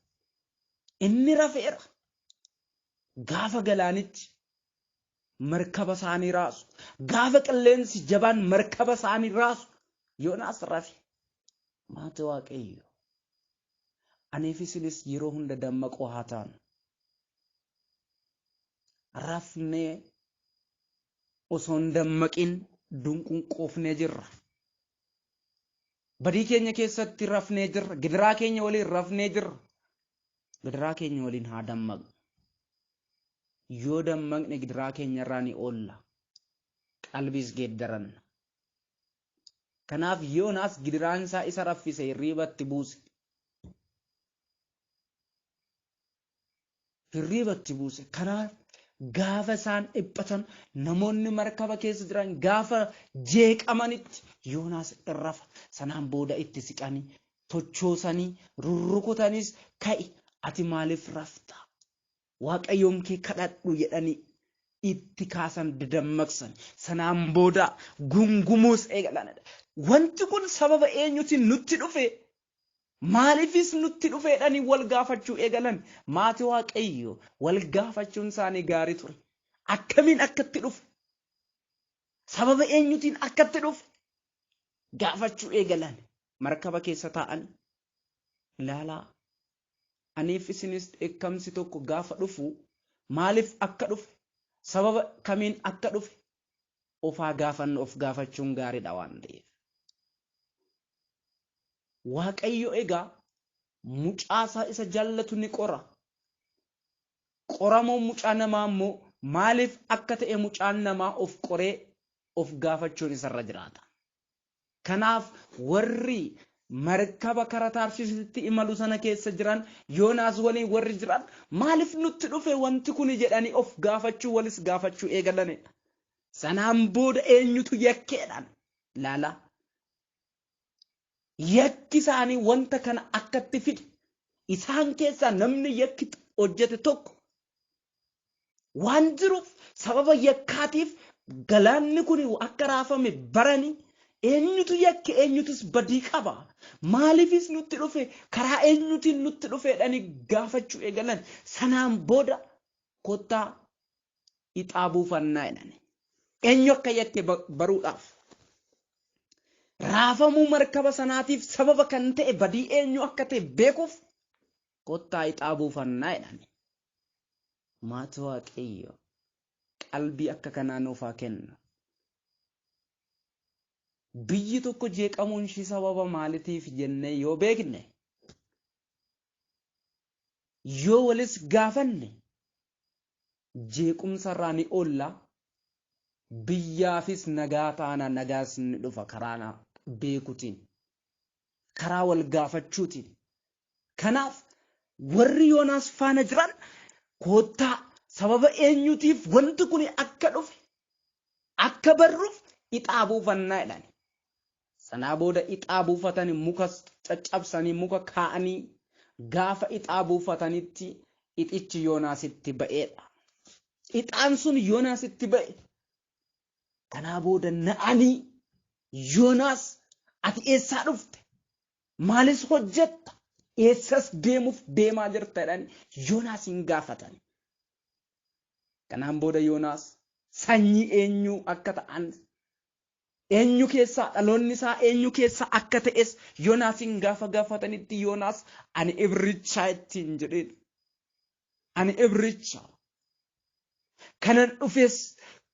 Inni rafeera. Gaafa galaanichi markaba isaanii raasu, gaafa qilleensi jabaan markaba isaanii raasu, Yoonaas rafe. Maatii Waaqayyo. Aniif isinis yeroo hunda dammaqoo haa taanu. Rafnee osoo hin dammaqin dunqunqoofnee jirra. Badii keenya keessatti rafnee jirra. Gidiraa keenya waliin rafnee jirra. Gidiraa keenya waliin haa dammaqnu. Yoo dammaqne gidiraa keenya irraa ni oolla. Qalbiis geeddaranna. Kanaaf Yoonaas gidiraan isaa isa raffise hirriibatti buuse. Hirriibatti buuse. Kanaaf gaafa isaan dhiphatan namoonni markaba keessa jiran gaafa jeeqamanitti Yoonaas irrafa. Sanaan booda itti siqanii tochoosanii rurrukutanis ka'i ati maaliif rafta? Waaqayyoon kee kadhadhu jedhanii itti kaasan dadammaqsan. Sanaan booda gungumuus eegalanidha. Wanti kun sababa eenyutiin nutti dhufe? Maaliifis nutti dhufeedhanii wal gaafachuu eegalan? Maatii Waaqayyo wal gaafachuun isaanii gaarii ture. Akkamiin akkatti dhufe? Sababa eenyutiin akkatti dhufe? Gaafachuu eegalan. Markaba keessa taa'an ilaalaa. Aniif isinis dheekkamsi tokko gaafa dhufu maaliif akka dhufe? Sababa kamiin akka dhufe? Ofaa gaafannu of gaafachuun gaariidha waan ta'eef. Waaqayyo egaa Mucaasaa isa jaallatu ni qora. Qoramuun mucaa namaa immoo maaliif akka ta'e mucaan namaa of qoree of gaafachuun isarra jiraata. Kanaaf warri markaba kara Tarshiishitti imalu sana keessa jiran Yoonaas waliin warri jiran maaliif nutti dhufe wanti kun jedhanii of gaafachuu walis gaafachuu eegalanidha. Sanaan booda eenyutu yakkeedhaan laala. Yakki isaanii wanta kana akkatti fide isaan keessaa namni yakki hojjete tokko waan jiruuf sababa yakkaatiif galaanni kun akka raafame baranii eenyutu yakke eenyutus badii qaba maaliifis nutti dhufe karaa eenyutiin nutti dhufe jedhanii gaafachuu eegalan. Sanaan booda kottaa ixaa buufannaa jedhani. Eenyu akka yakke baruudhaaf raafamuu markaba sanaatiif sababa kan ta'e badii eenyu akka ta'e beekuuf kottaa ixaa buufannaa jedhani. Maatii Waaqayyo qalbii akka kanaa nuuf haa kennu. Biyyi tokko jeeqamuun ishii sababa maaliitiif jennee yoo beekne yoo walis gaafanne jeequmsa irraa ni oolla, biyyaafis nagaa taana, nagaas ni dhufa karaa beekuutiin, karaa wal gaafachuutiin. Kanaaf warri Yoonaas faana jiran koottaa sababa eenyutiif wanti kun akka dhufe akka barruuf ixaa buufannaa jedhani. Sanaa booda ixaa buufatanii muka caccabsanii muka kaa'anii gaafa ixaa buufatanitti ixichi Yoonaasitti ba'eedha. Ixaan sun Yoonaasitti ba'e. Kanaa booda na'anii Yoonaas ati eessaa dhufte? Maalis hojjetta? Eessas deemuuf deemaa jirta jedhanii Yoonaas hin gaafatan. Kanaan booda Yoonaas sanyii eenyuu akka ta'an eenyu keessaa dhaloonni isaa eenyu keessaa akka ta'es Yoonaasiin gaafa gaafatanitti Yoonaas ani Ibrichaa ittiin jedheen. Ani Ibricha. Kanan dhufes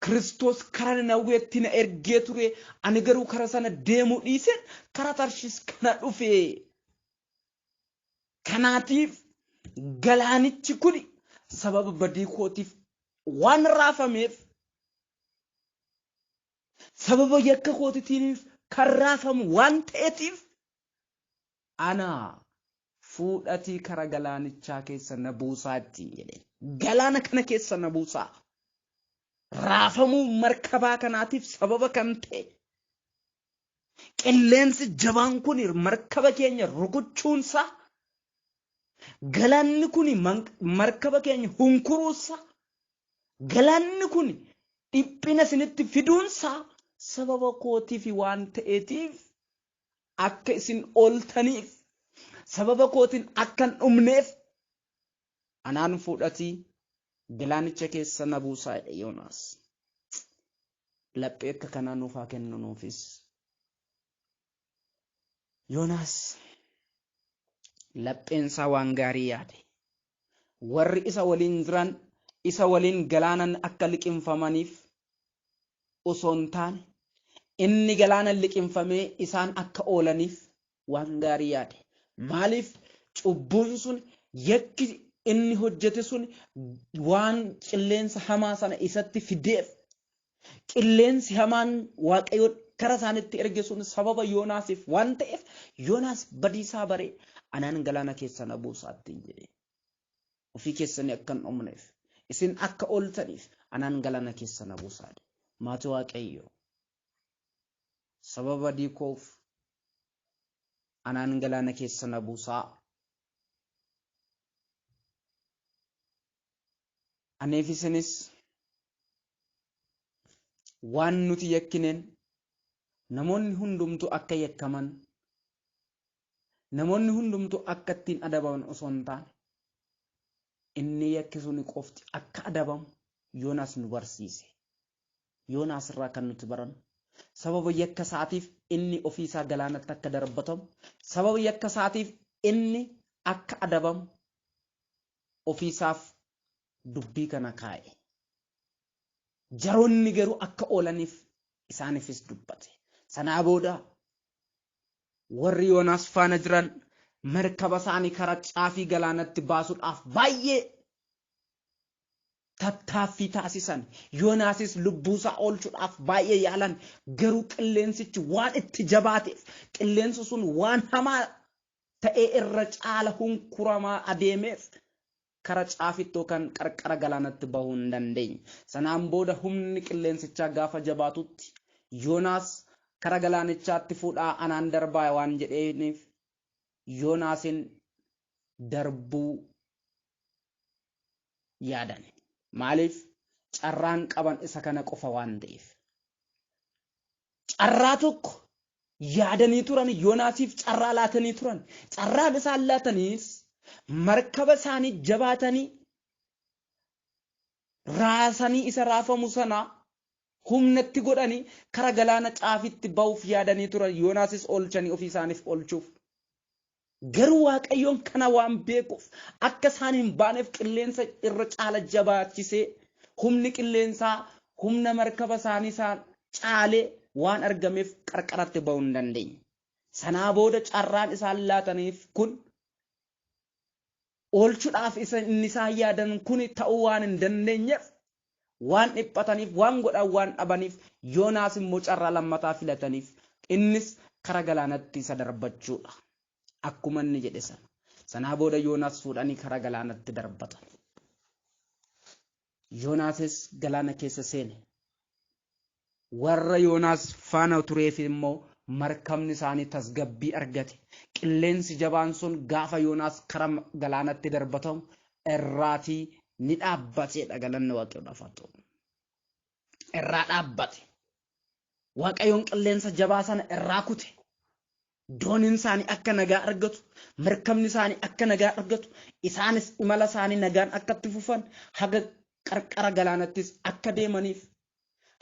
Kiristoos kara Nanawweetti na ergee ture. Ani garuu kara sana deemuu dhiiseen kara Tarshiis kana dhufe. Kanaatiif galaanichi kun sababa badii kootiif waan raafameef sababa yakka kootiitiif kan raafamu waan ta'eetiif ana fuudhatii kara galaanichaa keessa na buusaa ittiin jedhe. Galaana kana keessa na buusaa. Raafamuu markabaa kanaatiif sababa kan ta'e qilleensi jabaan kun markaba keenya rukuchuunsaa galaanni kun markaba keenya hunkuruunsaa galaanni kun dhiphina isinitti fiduunsaa sababa kootiif waan ta'eetiif akka isin ooltaniif sababa kootiin akka hin dhumneef anaan fuudhatii galaanicha keessa na buusaa jedhe Yoonaas. Laphee akka kanaa nuuf haa kennu nuufis. Yoonaas lapheensaa waan gaarii yaade. Warri isa waliin jiran isa waliin galaanan akka liqimfamaniif osoo hin taane inni galaanan liqimfamee isaan akka oolaniif waan gaarii yaade. Maaliif cubbuun sun yakki inni hojjete sun waan qilleensa hamaa sana isatti fideef qilleensi hamaan Waaqayyo kara isaanitti erge sun sababa Yoonaasiif waan ta'eef Yoonaas badiisaa baree anaan galaana keessa na buusaa ittiin jedhe. Ofii keessanii akka hin dhumneef isin akka ooltaniif anaan galaana keessa na buusaa jedhe. Maatii Waaqayyo sababa badii koof anaan galaana keessa na buusaa. Aneef isinis waan nuti yakkineen namoonni hundumtuu akka yakkaman namoonni hundumtuu akka ittiin adabaman osoo hin taane inni yakki suni qofti akka adabamu Yoonaas nu barsiise. Yoonaas irraa kan nuti barannu sababa yakka isaatiif inni ofiisaa galaanatti akka darbatamu sababa yakka isaatiif inni akka adabamu ofiisaaf dubbii kana kaa'e. Jaroonni garuu akka oolaniif isaaniifis dubbate. Sanaa booda warri Yoonaas faana jiran Markaba isaanii karaa caafii galaanatti baasuudhaaf baay'ee tattaaffii taasisan. Yoonaasis lubbuusaa oolchuudhaaf baay'ee yaalan. Garuu qilleensichi waan itti jabaateef qilleensi sun waan hamaa ta'ee irra caala hunkuramaa adeemeef kara caafitti yookaan qarqara galaanatti bahuu hin dandeenye. Sanaan booda humni qilleensichaa gaafa jabaatutti Yoonaas kara galaanichaatti fuudhaa anaan darbaa waan jedheeniif Yoonaasin darbuu yaadan. Maaliif carraan qaban isa kana qofa waan ta'eef. Carraa tokko yaadanii turan Yoonaasiif carraa laatanii turan. Carraan isaan laataniis markaba isaanii jabaatanii raasanii isa raafamu sana humnatti godhanii kara galaana caafitti bahuuf yaadanii turan. Yoonaasis oolchanii ofii isaaniif oolchuuf. Garuu Waaqayyoon kana waan beekuuf akka isaan hin baaneef qilleensa irra caala jabaachisee humni qilleensaa humna markaba isaanii isaan caalee waan argameef qarqaratti bahuu hin dandeenye. Sanaa booda carraan isaan laataniif kun oolchuudhaaf isa inni isaan yaadan kun ta'uu waan hin dandeenyeef waan dhiphataniif waan godhan waan dhabaniif Yoonaas immoo carraa lammataa filataniif innis kara galaanatti isa darbachuudha. Akkuma inni jedhe sana. Sanaa booda Yoonaas fuudhanii kara galaanatti darbatan. Yoonaasis galaana keessa seene. Warra Yoonaas faana tureef immoo markabni isaanii tasgabbii argate. Qilleensi jabaan sun gaafa Yoonaas kara galaanatti darbatamu irraatii ni dhaabbateedha galanni Waaqayyoodhaaf haa ta'u. Irraa dhaabbate. Waaqayyoon qilleensa jabaa sana irraa kute. Dooniin isaanii akka nagaa argatu, markabni isaanii akka nagaa argatu, isaanis imala isaanii nagaan akka itti fufan, haga qarqara galaanattis akka deemaniif,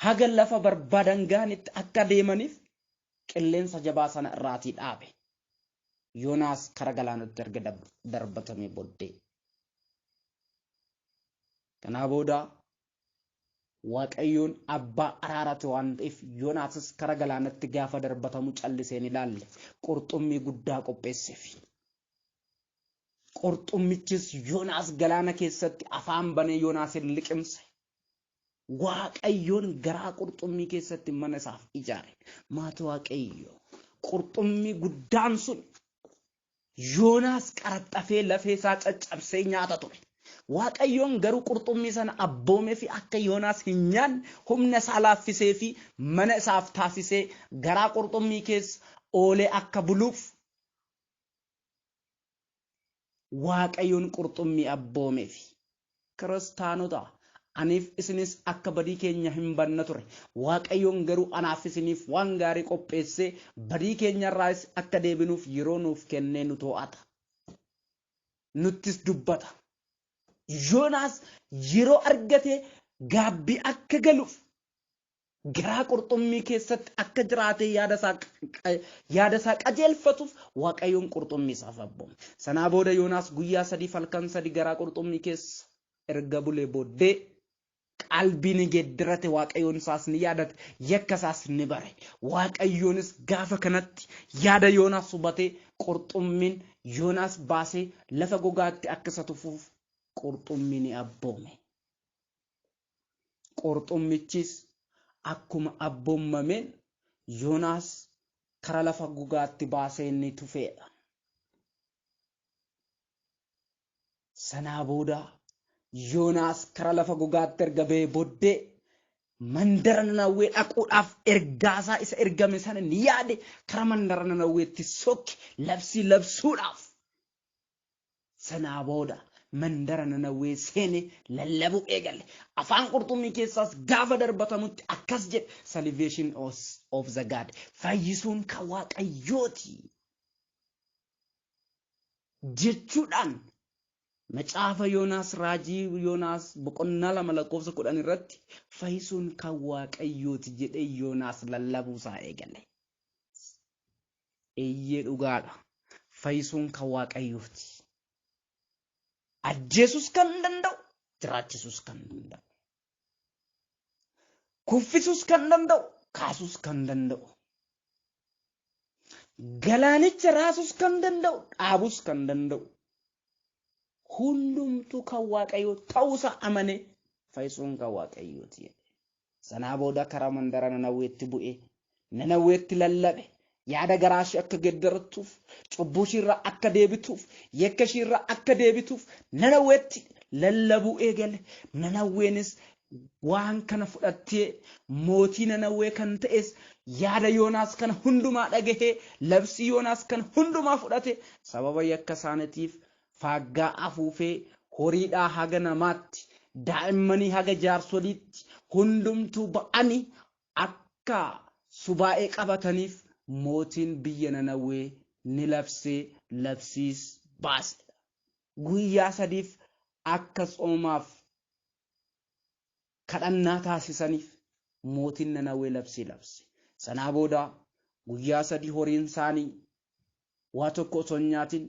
haga lafa barbaadan ga'anitti akka deemaniif qilleensa jabaa sana irraatii dhaabe. Yoonaas kara galaanatti erga darbatamee booddee. Kanaa booda Waaqayyoon abbaa araarate waan ta'eef Yoonaasis kara galaanatti gaafa darbatamu callisee hin ilaalle. Qurxummii guddaa qopheesseef. Qurxummichis Yoonaas galaana keessatti afaan banee Yoonaasin liqimse. Waaqayyoon garaa qurxummii keessatti mana isaaf ijaare. Maati Waaqayyoo qurxummii guddaan sun Yoonaas qaraxxafee lafee isaa caccabsee nyaata ture. Waaqayyoon garuu qurxummii sana abboomee fi akka Yoonaas hin nyaanne humna isaa laaffisee fi mana isaaf taasisee garaa qurxummii keessa oolee akka buluuf Waaqayyoon qurxummii abboomee fi kiristaanota aniif isinis akka badii keenya hin banna ture. Waaqayyoon garuu anaaf isiniif waan gaarii qopheessee badii keenyarraas akka deebinuuf yeroo nuuf kennee nu to'ata. Nuttis dubbata. Yoonaas yeroo argate gaabbii akka galuuf garaa qurxummii keessatti akka jiraatee yaada isaa qajeelfatuuf Waaqayyoon qurxummii isaaf abboome. Sanaa booda Yoonaas guyyaa 3 halkan 3 garaa qurxummii keessa erga bulee booddee qalbii ni geeddarate. Waaqayyoon isaas ni yaadate, yakka isaas ni bare. Waaqayyoonis gaafa kanatti yaada Yoonaas hubatee qurxummiin Yoonaas baasee lafa gogaatti akka isa tufuuf qurxummii ni abboome. Qurxummichis akkuma abboommameen Yoonaas kara lafa gogaatti baasee ni tufeedha. Sanaa booda Yoonaas kara lafa gogaatti erga ba'ee booddee mandara Nanawwee dhaquudhaaf ergaasaa isa ergame sana ni yaade. Kara mandara Nanawweetti sokke labsii labsuudhaaf. Sanaa booda mandara Nanawwee seene lallabuu eegale. Afaan qurxummii keessaas gaafa darbatamutti akkas jedhe, Salvation of the God, fayyisuun kan Waaqayyooti jechuudhaan macaafa Yoonaas raajii Yoonaas boqonnaa 2 lakkoofsa 10 irratti fayyisuun kan Waaqayyooti jedhee Yoonaas lallabuu isaa eegale. Eeyyee dhugaadha. Fayyisuun kan Waaqayyooti. Ajjeesus kan danda'u, jiraachisus kan danda'u. Kuffisus kan danda'u, kaasus kan danda'u. Galaanicha raasus kan danda'u, dhaabus kan danda'u, hundumtuu kan Waaqayyoo ta'uusaa amane fayyisuun kan Waaqayyooti jedhe. Sanaa booda karaa mandara Nanawweetti bu'ee Nanawweetti lallabe. Yaada garaa ishee akka geeddarattuuf, cubbuu isheerraa akka deebituuf, yakka isheerraa akka deebituuf Nanawweetti lallabuu eegale. Nanawweenis waan kana fudhattee mootii Nanawwee kan ta'es yaada Yoonaas kana hundumaa dhagahee labsii Yoonaas kana hundumaa fudhate sababa yakka isaaniitiif faaggaa afuufee horiidhaa haga namaatti daa'immanii haga jaarsoliitti hundumtuu ba'anii akka subaa'ee qabataniif mootiin biyya Nanawwee ni labsee labsiis baase. Guyyaa sadiif akka tsoomaaf kadhannaa taasisaniif mootiin Nanawwee labsii labse. Sanaa booda guyyaa sadii horiin isaanii waa tokko osoo hin nyaatin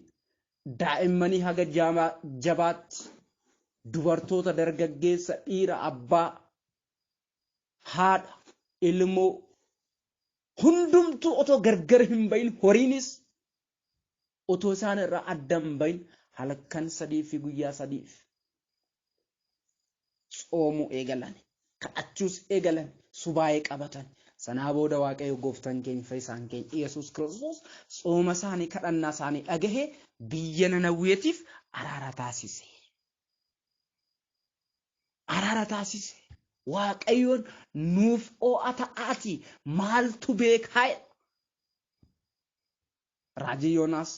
daa'immanii haga jabaatti dubartoota dargaggeessa dhiira abbaa haadha ilmoo hundumtuu otoo gargar hin bahin horiinis otoo isaan irraa adda hin bahin halkan sadii fi guyyaa sadiif tsoomuu eegalan, kadhachuus eegalan, subaa'ee qabatan. Sanaa booda Waaqayyo gooftaan keenya fayyisaan keenya Yesuus Kiristoos tsooma isaanii kadhannaa isaanii dhagahee biyya Nanawweetiif araara taasise. Araara taasise. Waaqayyoon nuuf oo'a ta'aati maaltu beekaa? Raajii Yoonaas,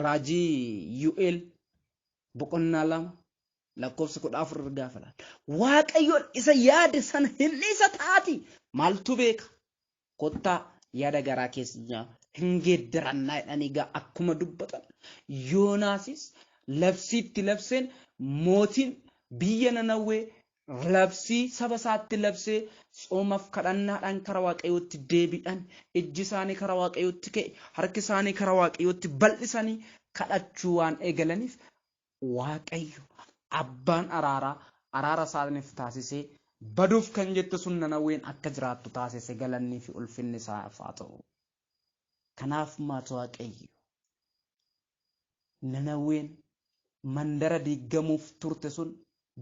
raajii Yu'eel boqonnaa 2 lakkoofsa 14 gaafa laala. Waaqayyoon isa yaade sana hin dhiisa ta'aati maaltu beeka? Kottaa yaada garaa keessaa hin geeddarannaa jedhanii egaa akkuma dubbatan. Yoonaasis labsiitti labseen mootiin biyya Nanawwee labsii saba isaatti labsee tsoomaaf kadhannaadhaan karaa Waaqayyootti deebi'an, ijji isaanii karaa Waaqayyootti ka'e, harki isaanii karaa Waaqayyootti bal'isanii kadhachuu waan eegalaniif Waaqayyo abbaan araaraa araara isaaniif taasisee baduuf kan jette sun Nanawween akka jiraattu taasise. Galannii fi ulfinni isaaf haa ta'u. Kanaaf maata Waaqayyo Nanawween mandara diigamuuf turte sun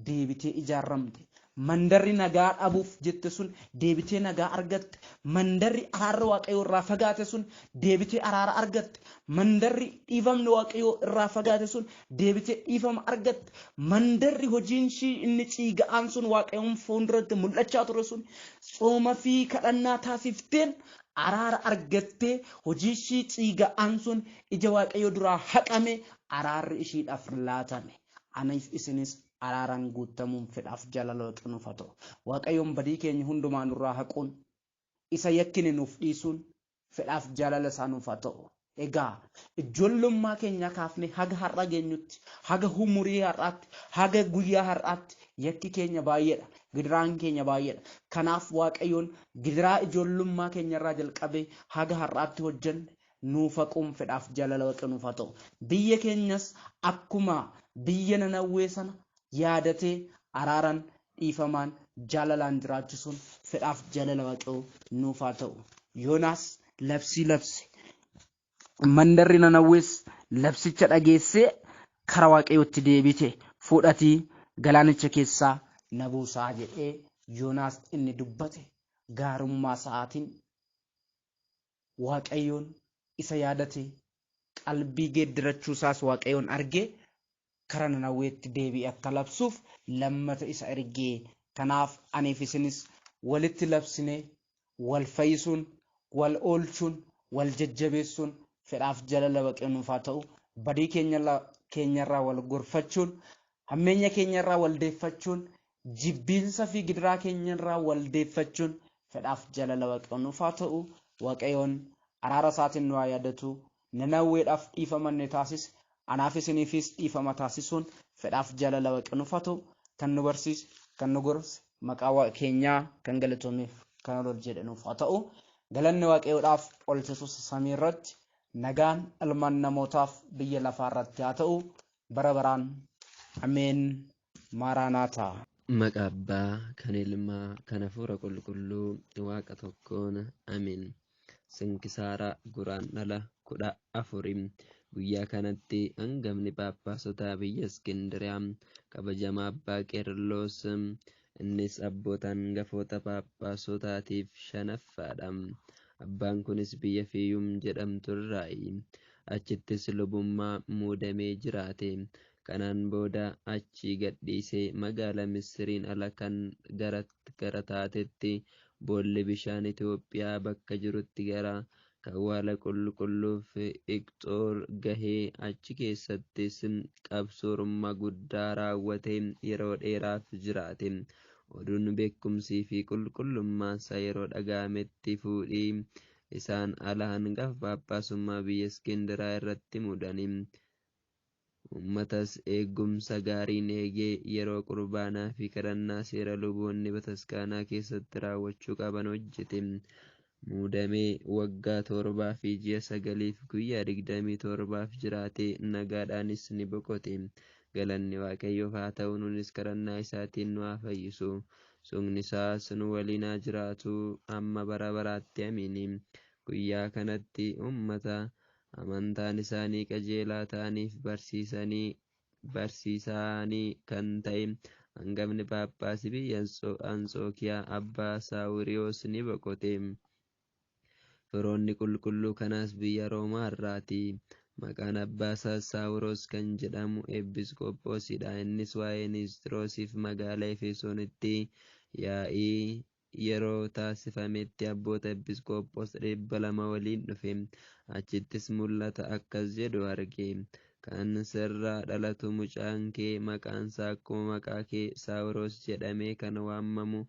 deebitee ijaaramte. Mandarri nagaa dhabuuf jette sun deebitee nagaa argatte. Mandarri araarri Waaqayyoo irraa fagaate sun deebitee araara argatte. Mandarri dhiifamni Waaqayyoo irraa fagaate sun deebitee dhiifama argatte. Mandarri hojiin ishii inni ciiga'aan sun Waaqayyoon fuulduratti mul'achaa ture sun tsooma fi kadhannaa taasifteen araara argattee hojii ishii ciiga'aan sun ija Waaqayyoo duraa haqame, araarri ishiidhaaf laatame. Aniif isinis araaraan guutamuun fedhaaf jaalala Waaqayyoo nuuf haa ta'u. Waaqayyoon badii keenya hundumaa nurraa haquun isa yakkine nuuf dhiisuun fedhaaf jaalala isaa nuuf haa ta'u. Egaa ijoollummaa keenya kaafne haga har'a geenyutti, haga umurii har'aatti, haga guyyaa har'aatti yakki keenya baay'eedha. Gidiraan keenya baay'eedha. Kanaaf Waaqayyoon gidiraa ijoollummaa keenyarraa jalqabee haga har'aatti hojjenne nuuf haquun fedhaaf jaalala Waaqayyoo nuuf haa ta'u. Biyya keenyas akkuma biyya Nanawwee sana yaadatee araaran dhiifamaan jaalalaan jiraachisuun fedhaaf jaalala Waaqayyoo nuuf haa ta'u. Yoonaas labsii labse. Mandarri Nanawwees labsicha dhageessee kara Waaqayyootti deebite. Fuudhatii galaanicha keessaa na buusaa jedhee Yoonaas inni dubbate gaarummaa isaatiin Waaqayyoon isa yaadate qalbii geeddarachuu isaas Waaqayyoon argee kara Nanawweetti deebi'ee akka labsuuf lammata isa ergee. Kanaaf aniif isinis walitti labsinee wal fayyisuun, wal oolchuun, wal jajjabeessuun fedhaaf jaalala Waaqayyoo nuuf haa ta'u. Badii keenyarraa wal gorfachuun, hammeenya keenyarraa wal deeffachuun, jibbiinsa fi gidiraa keenyarraa wal deeffachuun fedhaaf jaalala Waaqayyoo nuuf haa ta'u. Waaqayyoon araara isaatiin nu haa yaadatu. Nanawweedhaaf dhiifama inni taasise anaaf isiniifis dhiifama taasisuun fedhaaf jaalala Waaqayyoo nuuf haa ta'u. Kan nu barsiise, kan nu gorse, maqaa Waaqa keenyaa kan galatoomeef kan ol jedhe nuuf haa ta'u. Galanni Waaqayyoodhaaf ol Yesuus samii irratti, nagaan ilmaan namootaaf biyya lafaa irratti haa ta'u bara baraan. Ameen. Maaraanaataa. Maqaa Abbaa kan Ilmaa kan Hafuura Qulqulluu Waaqa tokkoon ameen. Sinkisaaraa Guraandhala 14. Guyyaa kanatti hangafni Phaaphaasota biyya Iskindiriyaa kabajamaa Abbaa Qeerloos, innis abboota hangafoota Phaaphaasotaatiif shanaffaadha. Abbaan kunis biyya Fiyyum jedhamtu irraayi. Achittis lubummaa muudamee jiraate. Kanaan booda achii gadhiisee magaalaa Misiriin ala kan gara taatetti boolli bishaan Itoophiyaa bakka jirutti gara Kawwaala Qulqulluuf Iqxoor gahee achi keessattis qabsoorummaa guddaa raawwatee yeroo dheeraaf jiraate. Oduun beekumsii fi qulqullummaansaa yeroo dhaga'ametti fuudhii isaan ala hangafa Phaaphaasummaa biyya Iskindiraa irratti muudani. Uummatas eegumsa gaariin eegee yeroo qurbaanaa fi kadhannaa seera luboonni bataskaanaa keessatti raawwachuu qaban hojjete. Muudamee waggaa 7 fi ji'a 9 guyyaa 27 jiraate, nagaadhaanis ni boqote. Galanni Waaqayyoof haa ta'u, nunis kadhannaa isaatiin nu haa fayyisu. Sugni isaas nu waliin haa jiraatu amma bara baraatti. Amiin. Guyyaa kanatti uummata amantaan isaanii qajeelaa ta'aniif barsiisanii kan ta'e hangafni Phaaphaasii biyya Anxookiyaa Abbaa Saawuriyoos ni boqote. Firoonni qulqulluu kanaas biyya Roomaa irraati. Maqaan abbaa isaas Saawuroos kan jedhamu Eepiskoophoosidha. Innis waa'ee Nisxiroosiif magaalaa Efesoonitti yaa'ii yeroo taasifametti abboota Episkoophoos 200 waliin dhufe. Achittis mul'ata akkas jedhu arge. Kan sirraa dhalatu mucaan kee maqaansaa akkuma maqaa kee Saawuroos jedhamee kan waamamu,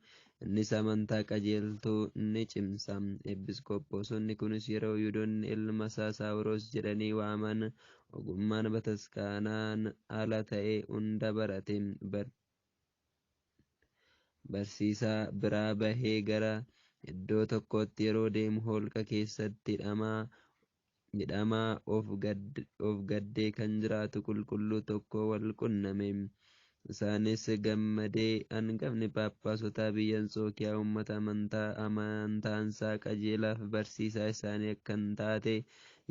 innis amantaa qajeeltuu ni cimsa. Episkoophoosonni kunis yeroo Yihudoonni ilma isaa Saawuroos jedhanii waaman ogummaan bataskaanaan ala ta'e hunda barate. Barsiisaa biraa bahee gara iddoo tokkootti yeroo deemu holqa keessatti hidhamaa of gaddee kan jiraatu qulqulluu tokko wal qunname. Isaanis gammadee hangafni Phaaphaasota biyya Anxookiyaa uummata amantaansaa qajeelaaf barsiisaa isaanii akka hin taate,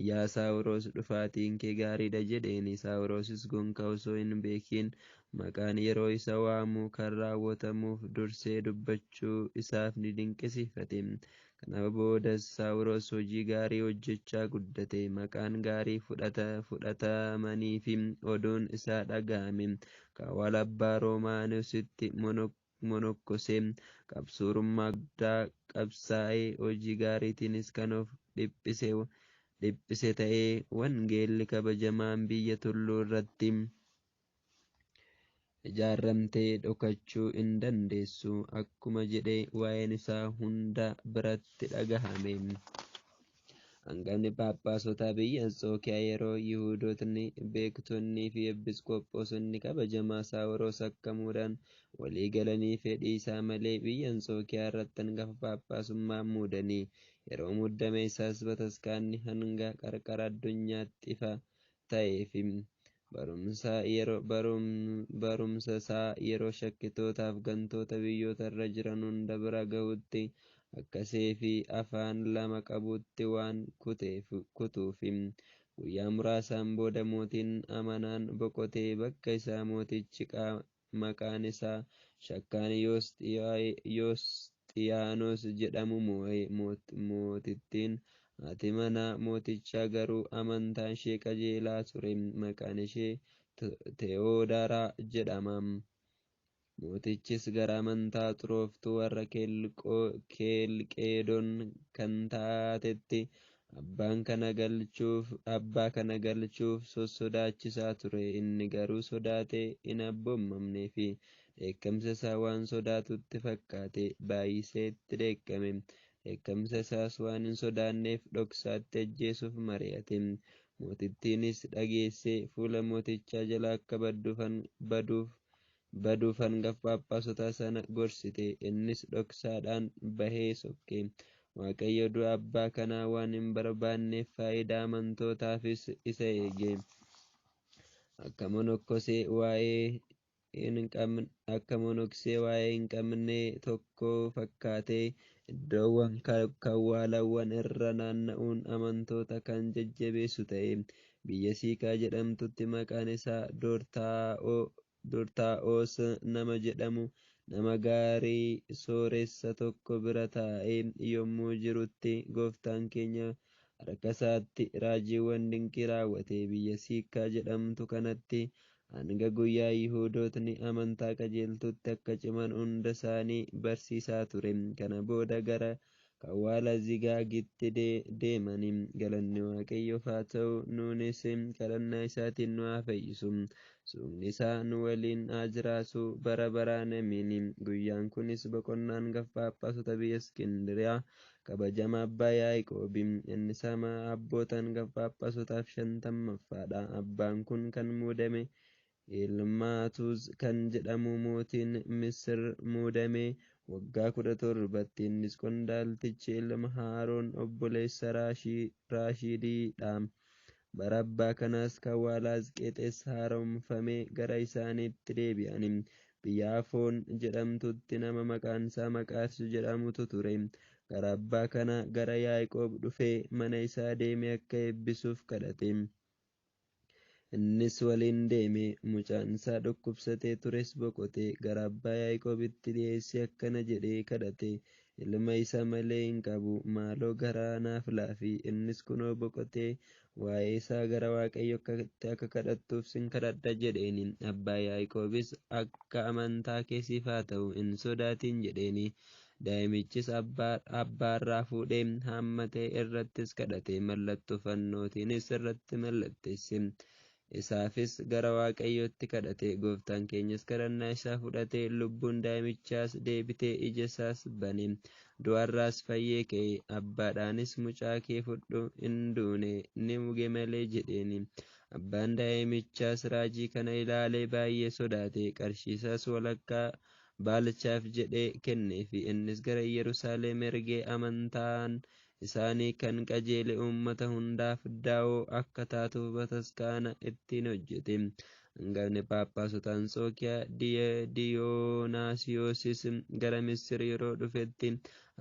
yaa Saawuroos dhufaatiin kee gaariidha jedheeni. Saawuroosis gonka osoo hin beekin maqaan yeroo isa waamu kan raawwatamuuf dursee dubbachuu isaaf ni dinqisiifate. Kana boodas Saawuroos hojii gaarii hojjechaa guddate. Maqaan gaarii fudhatamanii fi oduun isaa dhaga'ame. Kawwaala Abbaa Roomaanoositti monokkosee qabsoorummaa guddaa qabsaa'ee hojii gaariitiinis kan of dhiphise ta'ee wangeelli kabajamaan biyya tulluu irratti ijaaramtee dhokachuu hin dandeessu akkuma jedhe waa'een isaa hunda biratti dhagahame. Hangafni Phaaphaasota biyya Anxookiyaa yeroo Yihudootni, beektonnii fi Episkoophoosonni kabajamaa Saawuroos akka muudan walii galanii fedhii isaa malee biyya Anxookiyaa irratti hangafa Phaaphaasummaa muudanii. Yeroo muudame isaas bataskaanni hanga qarqara addunyaatti ifa ta'eef. Barumsa isaa yeroo shakkitootaaf gantoota biyyoota irra jiran hunda bira gahutti akkasee fi afaan lama qabutti waan kutuuf. Guyyaa muraasaan booda mootiin amanaan boqotee bakka isaa mootichi maqaan isaa shakkaan Yoosxiyaanos jedhamu moo'e. Mootittiin haati manaa mootichaa garuu amantaan ishee qajeelaa ture. Maqaan ishee Teewodaaraa jedhama. Mootichis gara amantaa xurooftuu warra Keelqeedoon kan taatetti abbaa kana galchuuf sossodaachisaa ture. Inni garuu sodaatee hin abboomamnee fi dheekkamsa isaa waan sodaatutti fakkaate baay'isee itti dheekkame. Dheekkamsa isaas waan hin sodaanneef dhoksaatti ajjeesuuf mari'ate. Mootittiinis dhageessee fuula mootichaa jala akka baduuf hangafa Phaaphaasota sana gorsite. Innis dhoksaadhaan bahee sokke. Waaqayyo du'a abbaa kanaa waan hin barbaanneef faayidaa amantootaafis isa eege. Akka monokkosee waa'ee Akka monoksee waa'ee hin qabne tokko fakkaatee iddoowwan kawwaalawwan irra naanna'uun amantoota kan jajjabeessu ta'e. Biyya Siikaa jedhamtutti maqaan isaa Dortaa'oos nama jedhamu nama gaarii sooressa tokko bira taa'ee yommuu jirutti gooftaan keenya harka isaatti raajiiwwan dinqii raawwate. Biyya Siikaa jedhamtu kanatti hanga guyyaa Yihuudootni amantaa qajeeltutti akka ciman hunda isaanii barsiisaa ture. Kana booda gara Kawwaala Zigaagitti deemani. Galanni Waaqayyoof haa ta'u, nuunis kadhannaa isaatiin nu haa fayyisu. Suuqni isaa nu waliin haa jiraatu bara baraan amiin. Guyyaan kunis boqonnaa hangafa Phaaphaasota biyya Iskindiriyaa kabajamaa Abbaa Yaaqoobi. Innis abboota hangafa Phaaphaasotaaf 50ffaadha. Abbaan kun kan muudame Ilmaatuuz kan jedhamu mootiin Misir muudame waggaa 17tti. Innis qondaaltichi ilma Haaroon obboleessa Raashidiidha. Bara abbaa kanaas Kawwaala Asqeexes haaromfamee gara isaaniitti deebi'an. Biyya Afoon jedhamtutti nama maqaan isaa Maqaarsu jedhamutu ture. Gara abbaa kana gara Yaaqoob dhufee mana isaa deemee akka eebbisuuf kadhate. Innis waliin deeme. Mucaan isaa dhukkubsatee tures boqote. Gara abbaa Yaaqoobitti dhiyeessee akkana jedhee kadhate. Ilma isa malee hin qabu, maaloo garaa naaf laafi. Innis kunoo boqotee waa'ee isaa gara Waaqayyo akka kadhattuuf sin kadhadha jedheeni. Abbaa Yaaqoobis akka amantaa kee siif haa ta'u hin sodaatin jedheeni. Daa'imichis abbaarraa fuudhee haammatee irrattis kadhate. Mallattoo fannootiinis irratti mallatteesse. Isaafis gara Waaqayyootti kadhate. Gooftaan keenyas kadhannaa isaa fudhate. Lubbuun daa'imichaas deebitee ija isaas bane. Du'arraas fayyee ka'e. Abbaadhaanis mucaa kee fudhu hin duune ni muge malee jedheeni. Abbaan daa'imichaas raajii kana ilaalee baay'ee sodaate. Qarshii isaas walakkaa baalichaaf jedhee kenneefi. Innis gara Yerusaalem ergee amantaan isaanii kan qajeele uummata hundaaf daawoo akka taatuuf bataskaana ittiin hojjete. Hangafni Phaaphaasota Anxookiyaa Diyoonaasiyoosis gara Misir yeroo dhufetti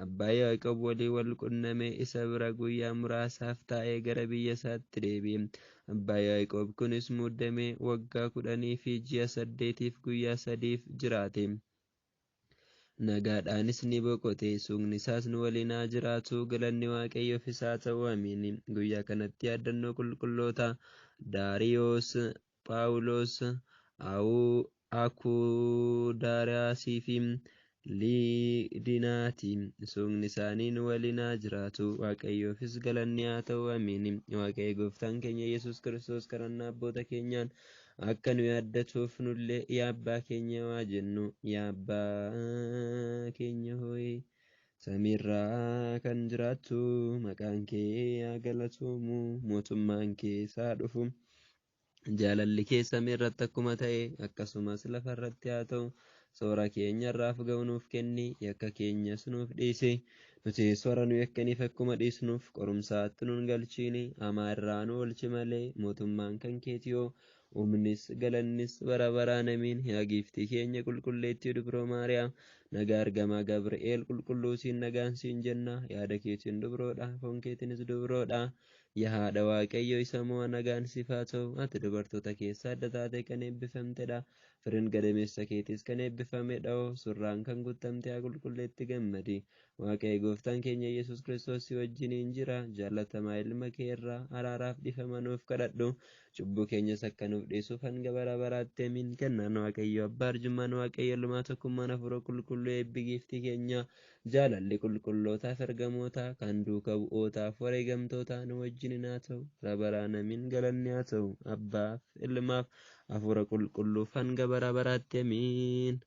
abbaa Yaaqoob walii wal qunnamee isa bira guyyaa muraasaaf taa'ee gara biyya isaatti deebi'e. Abbaa Yaaqoob kunis muudamee waggaa 10 fi ji'a 8 guyyaa 3 jiraate. Nagaadhaanis ni boqote. Suuqni isaas nu waliin haa jiraatu. Galanni Waaqayyoof isaa ta'u amiin. Guyyaa kanatti yaadannoo qulqulloota Daariyoos, Phaawulos, Akudaariyaasii fi Liidinaati. Suuqni isaanii nu waliin haa jiraatu. Waaqayyoofis galanni haa ta'u amiin. Waaqayyo gooftaan keenya Yesuus Kiristoos kadhannaa abboota keenyaan akka nu yaaddatuuf nullee yaa abbaa keenya waa jennu. Yaa abbaa keenya hooyi samiirraa kan jiraattu maqaan kee haa galatoomu, mootummaan kee haa dhufu. Jaalalli kee samiirratti akkuma ta'e akkasumas lafarratti haa ta'u. Soora keenya irraaf ga'u nuuf kenni, yakka keenyas nuuf dhiisi. Nuti soora nu yakkaniif akkuma dhiisnuuf qorumsaatti nun galchiini, hamaa irraa nu oolchi malee mootummaan kan keetiyoo humnis galannis bara baraan amiin. Yaa giiftii keenya qulqulleettii Dubroo Maariyaam, nagaa argamaa Gabri'eel qulqulluu siin nagaan siin jenna. Yaada keetiin dubroodha, foon keetiinis dubroodha. Yaa haadha Waaqayyo isa mo'a nagaan siif haa ta'u. Ati dubartoota keessaa adda taate kan eebbifamtedha. Firiin gadameessa keetiis kan eebbifamedha. Surraan kan guutamte yaa qulqulleetti gammadi. Waaqayyo gooftaan keenya Yesuus Kiristoos si wajjiniin jira. Jaallatamaa ilma kee irraa araaraaf dhiifama nuuf kadhadhu. Cubbuu keenyas akka nuuf dhiisuuf hanga bara baraatti amiin. Kennaan Waaqayyo abbaa arjummaan Waaqayyo ilmaa tokkummaan hafuura qulqulluu eebbi giiftii keenya jaalalli qulqullootaaf ergamoota kan duuka bu'ootaaf wareegamtoota nu wajjin haa ta'u. Bara baraan amiin. Galanni haa ta'u abbaaf ilmaaf hafuura qulqulluuf hanga bara baraatti amiin.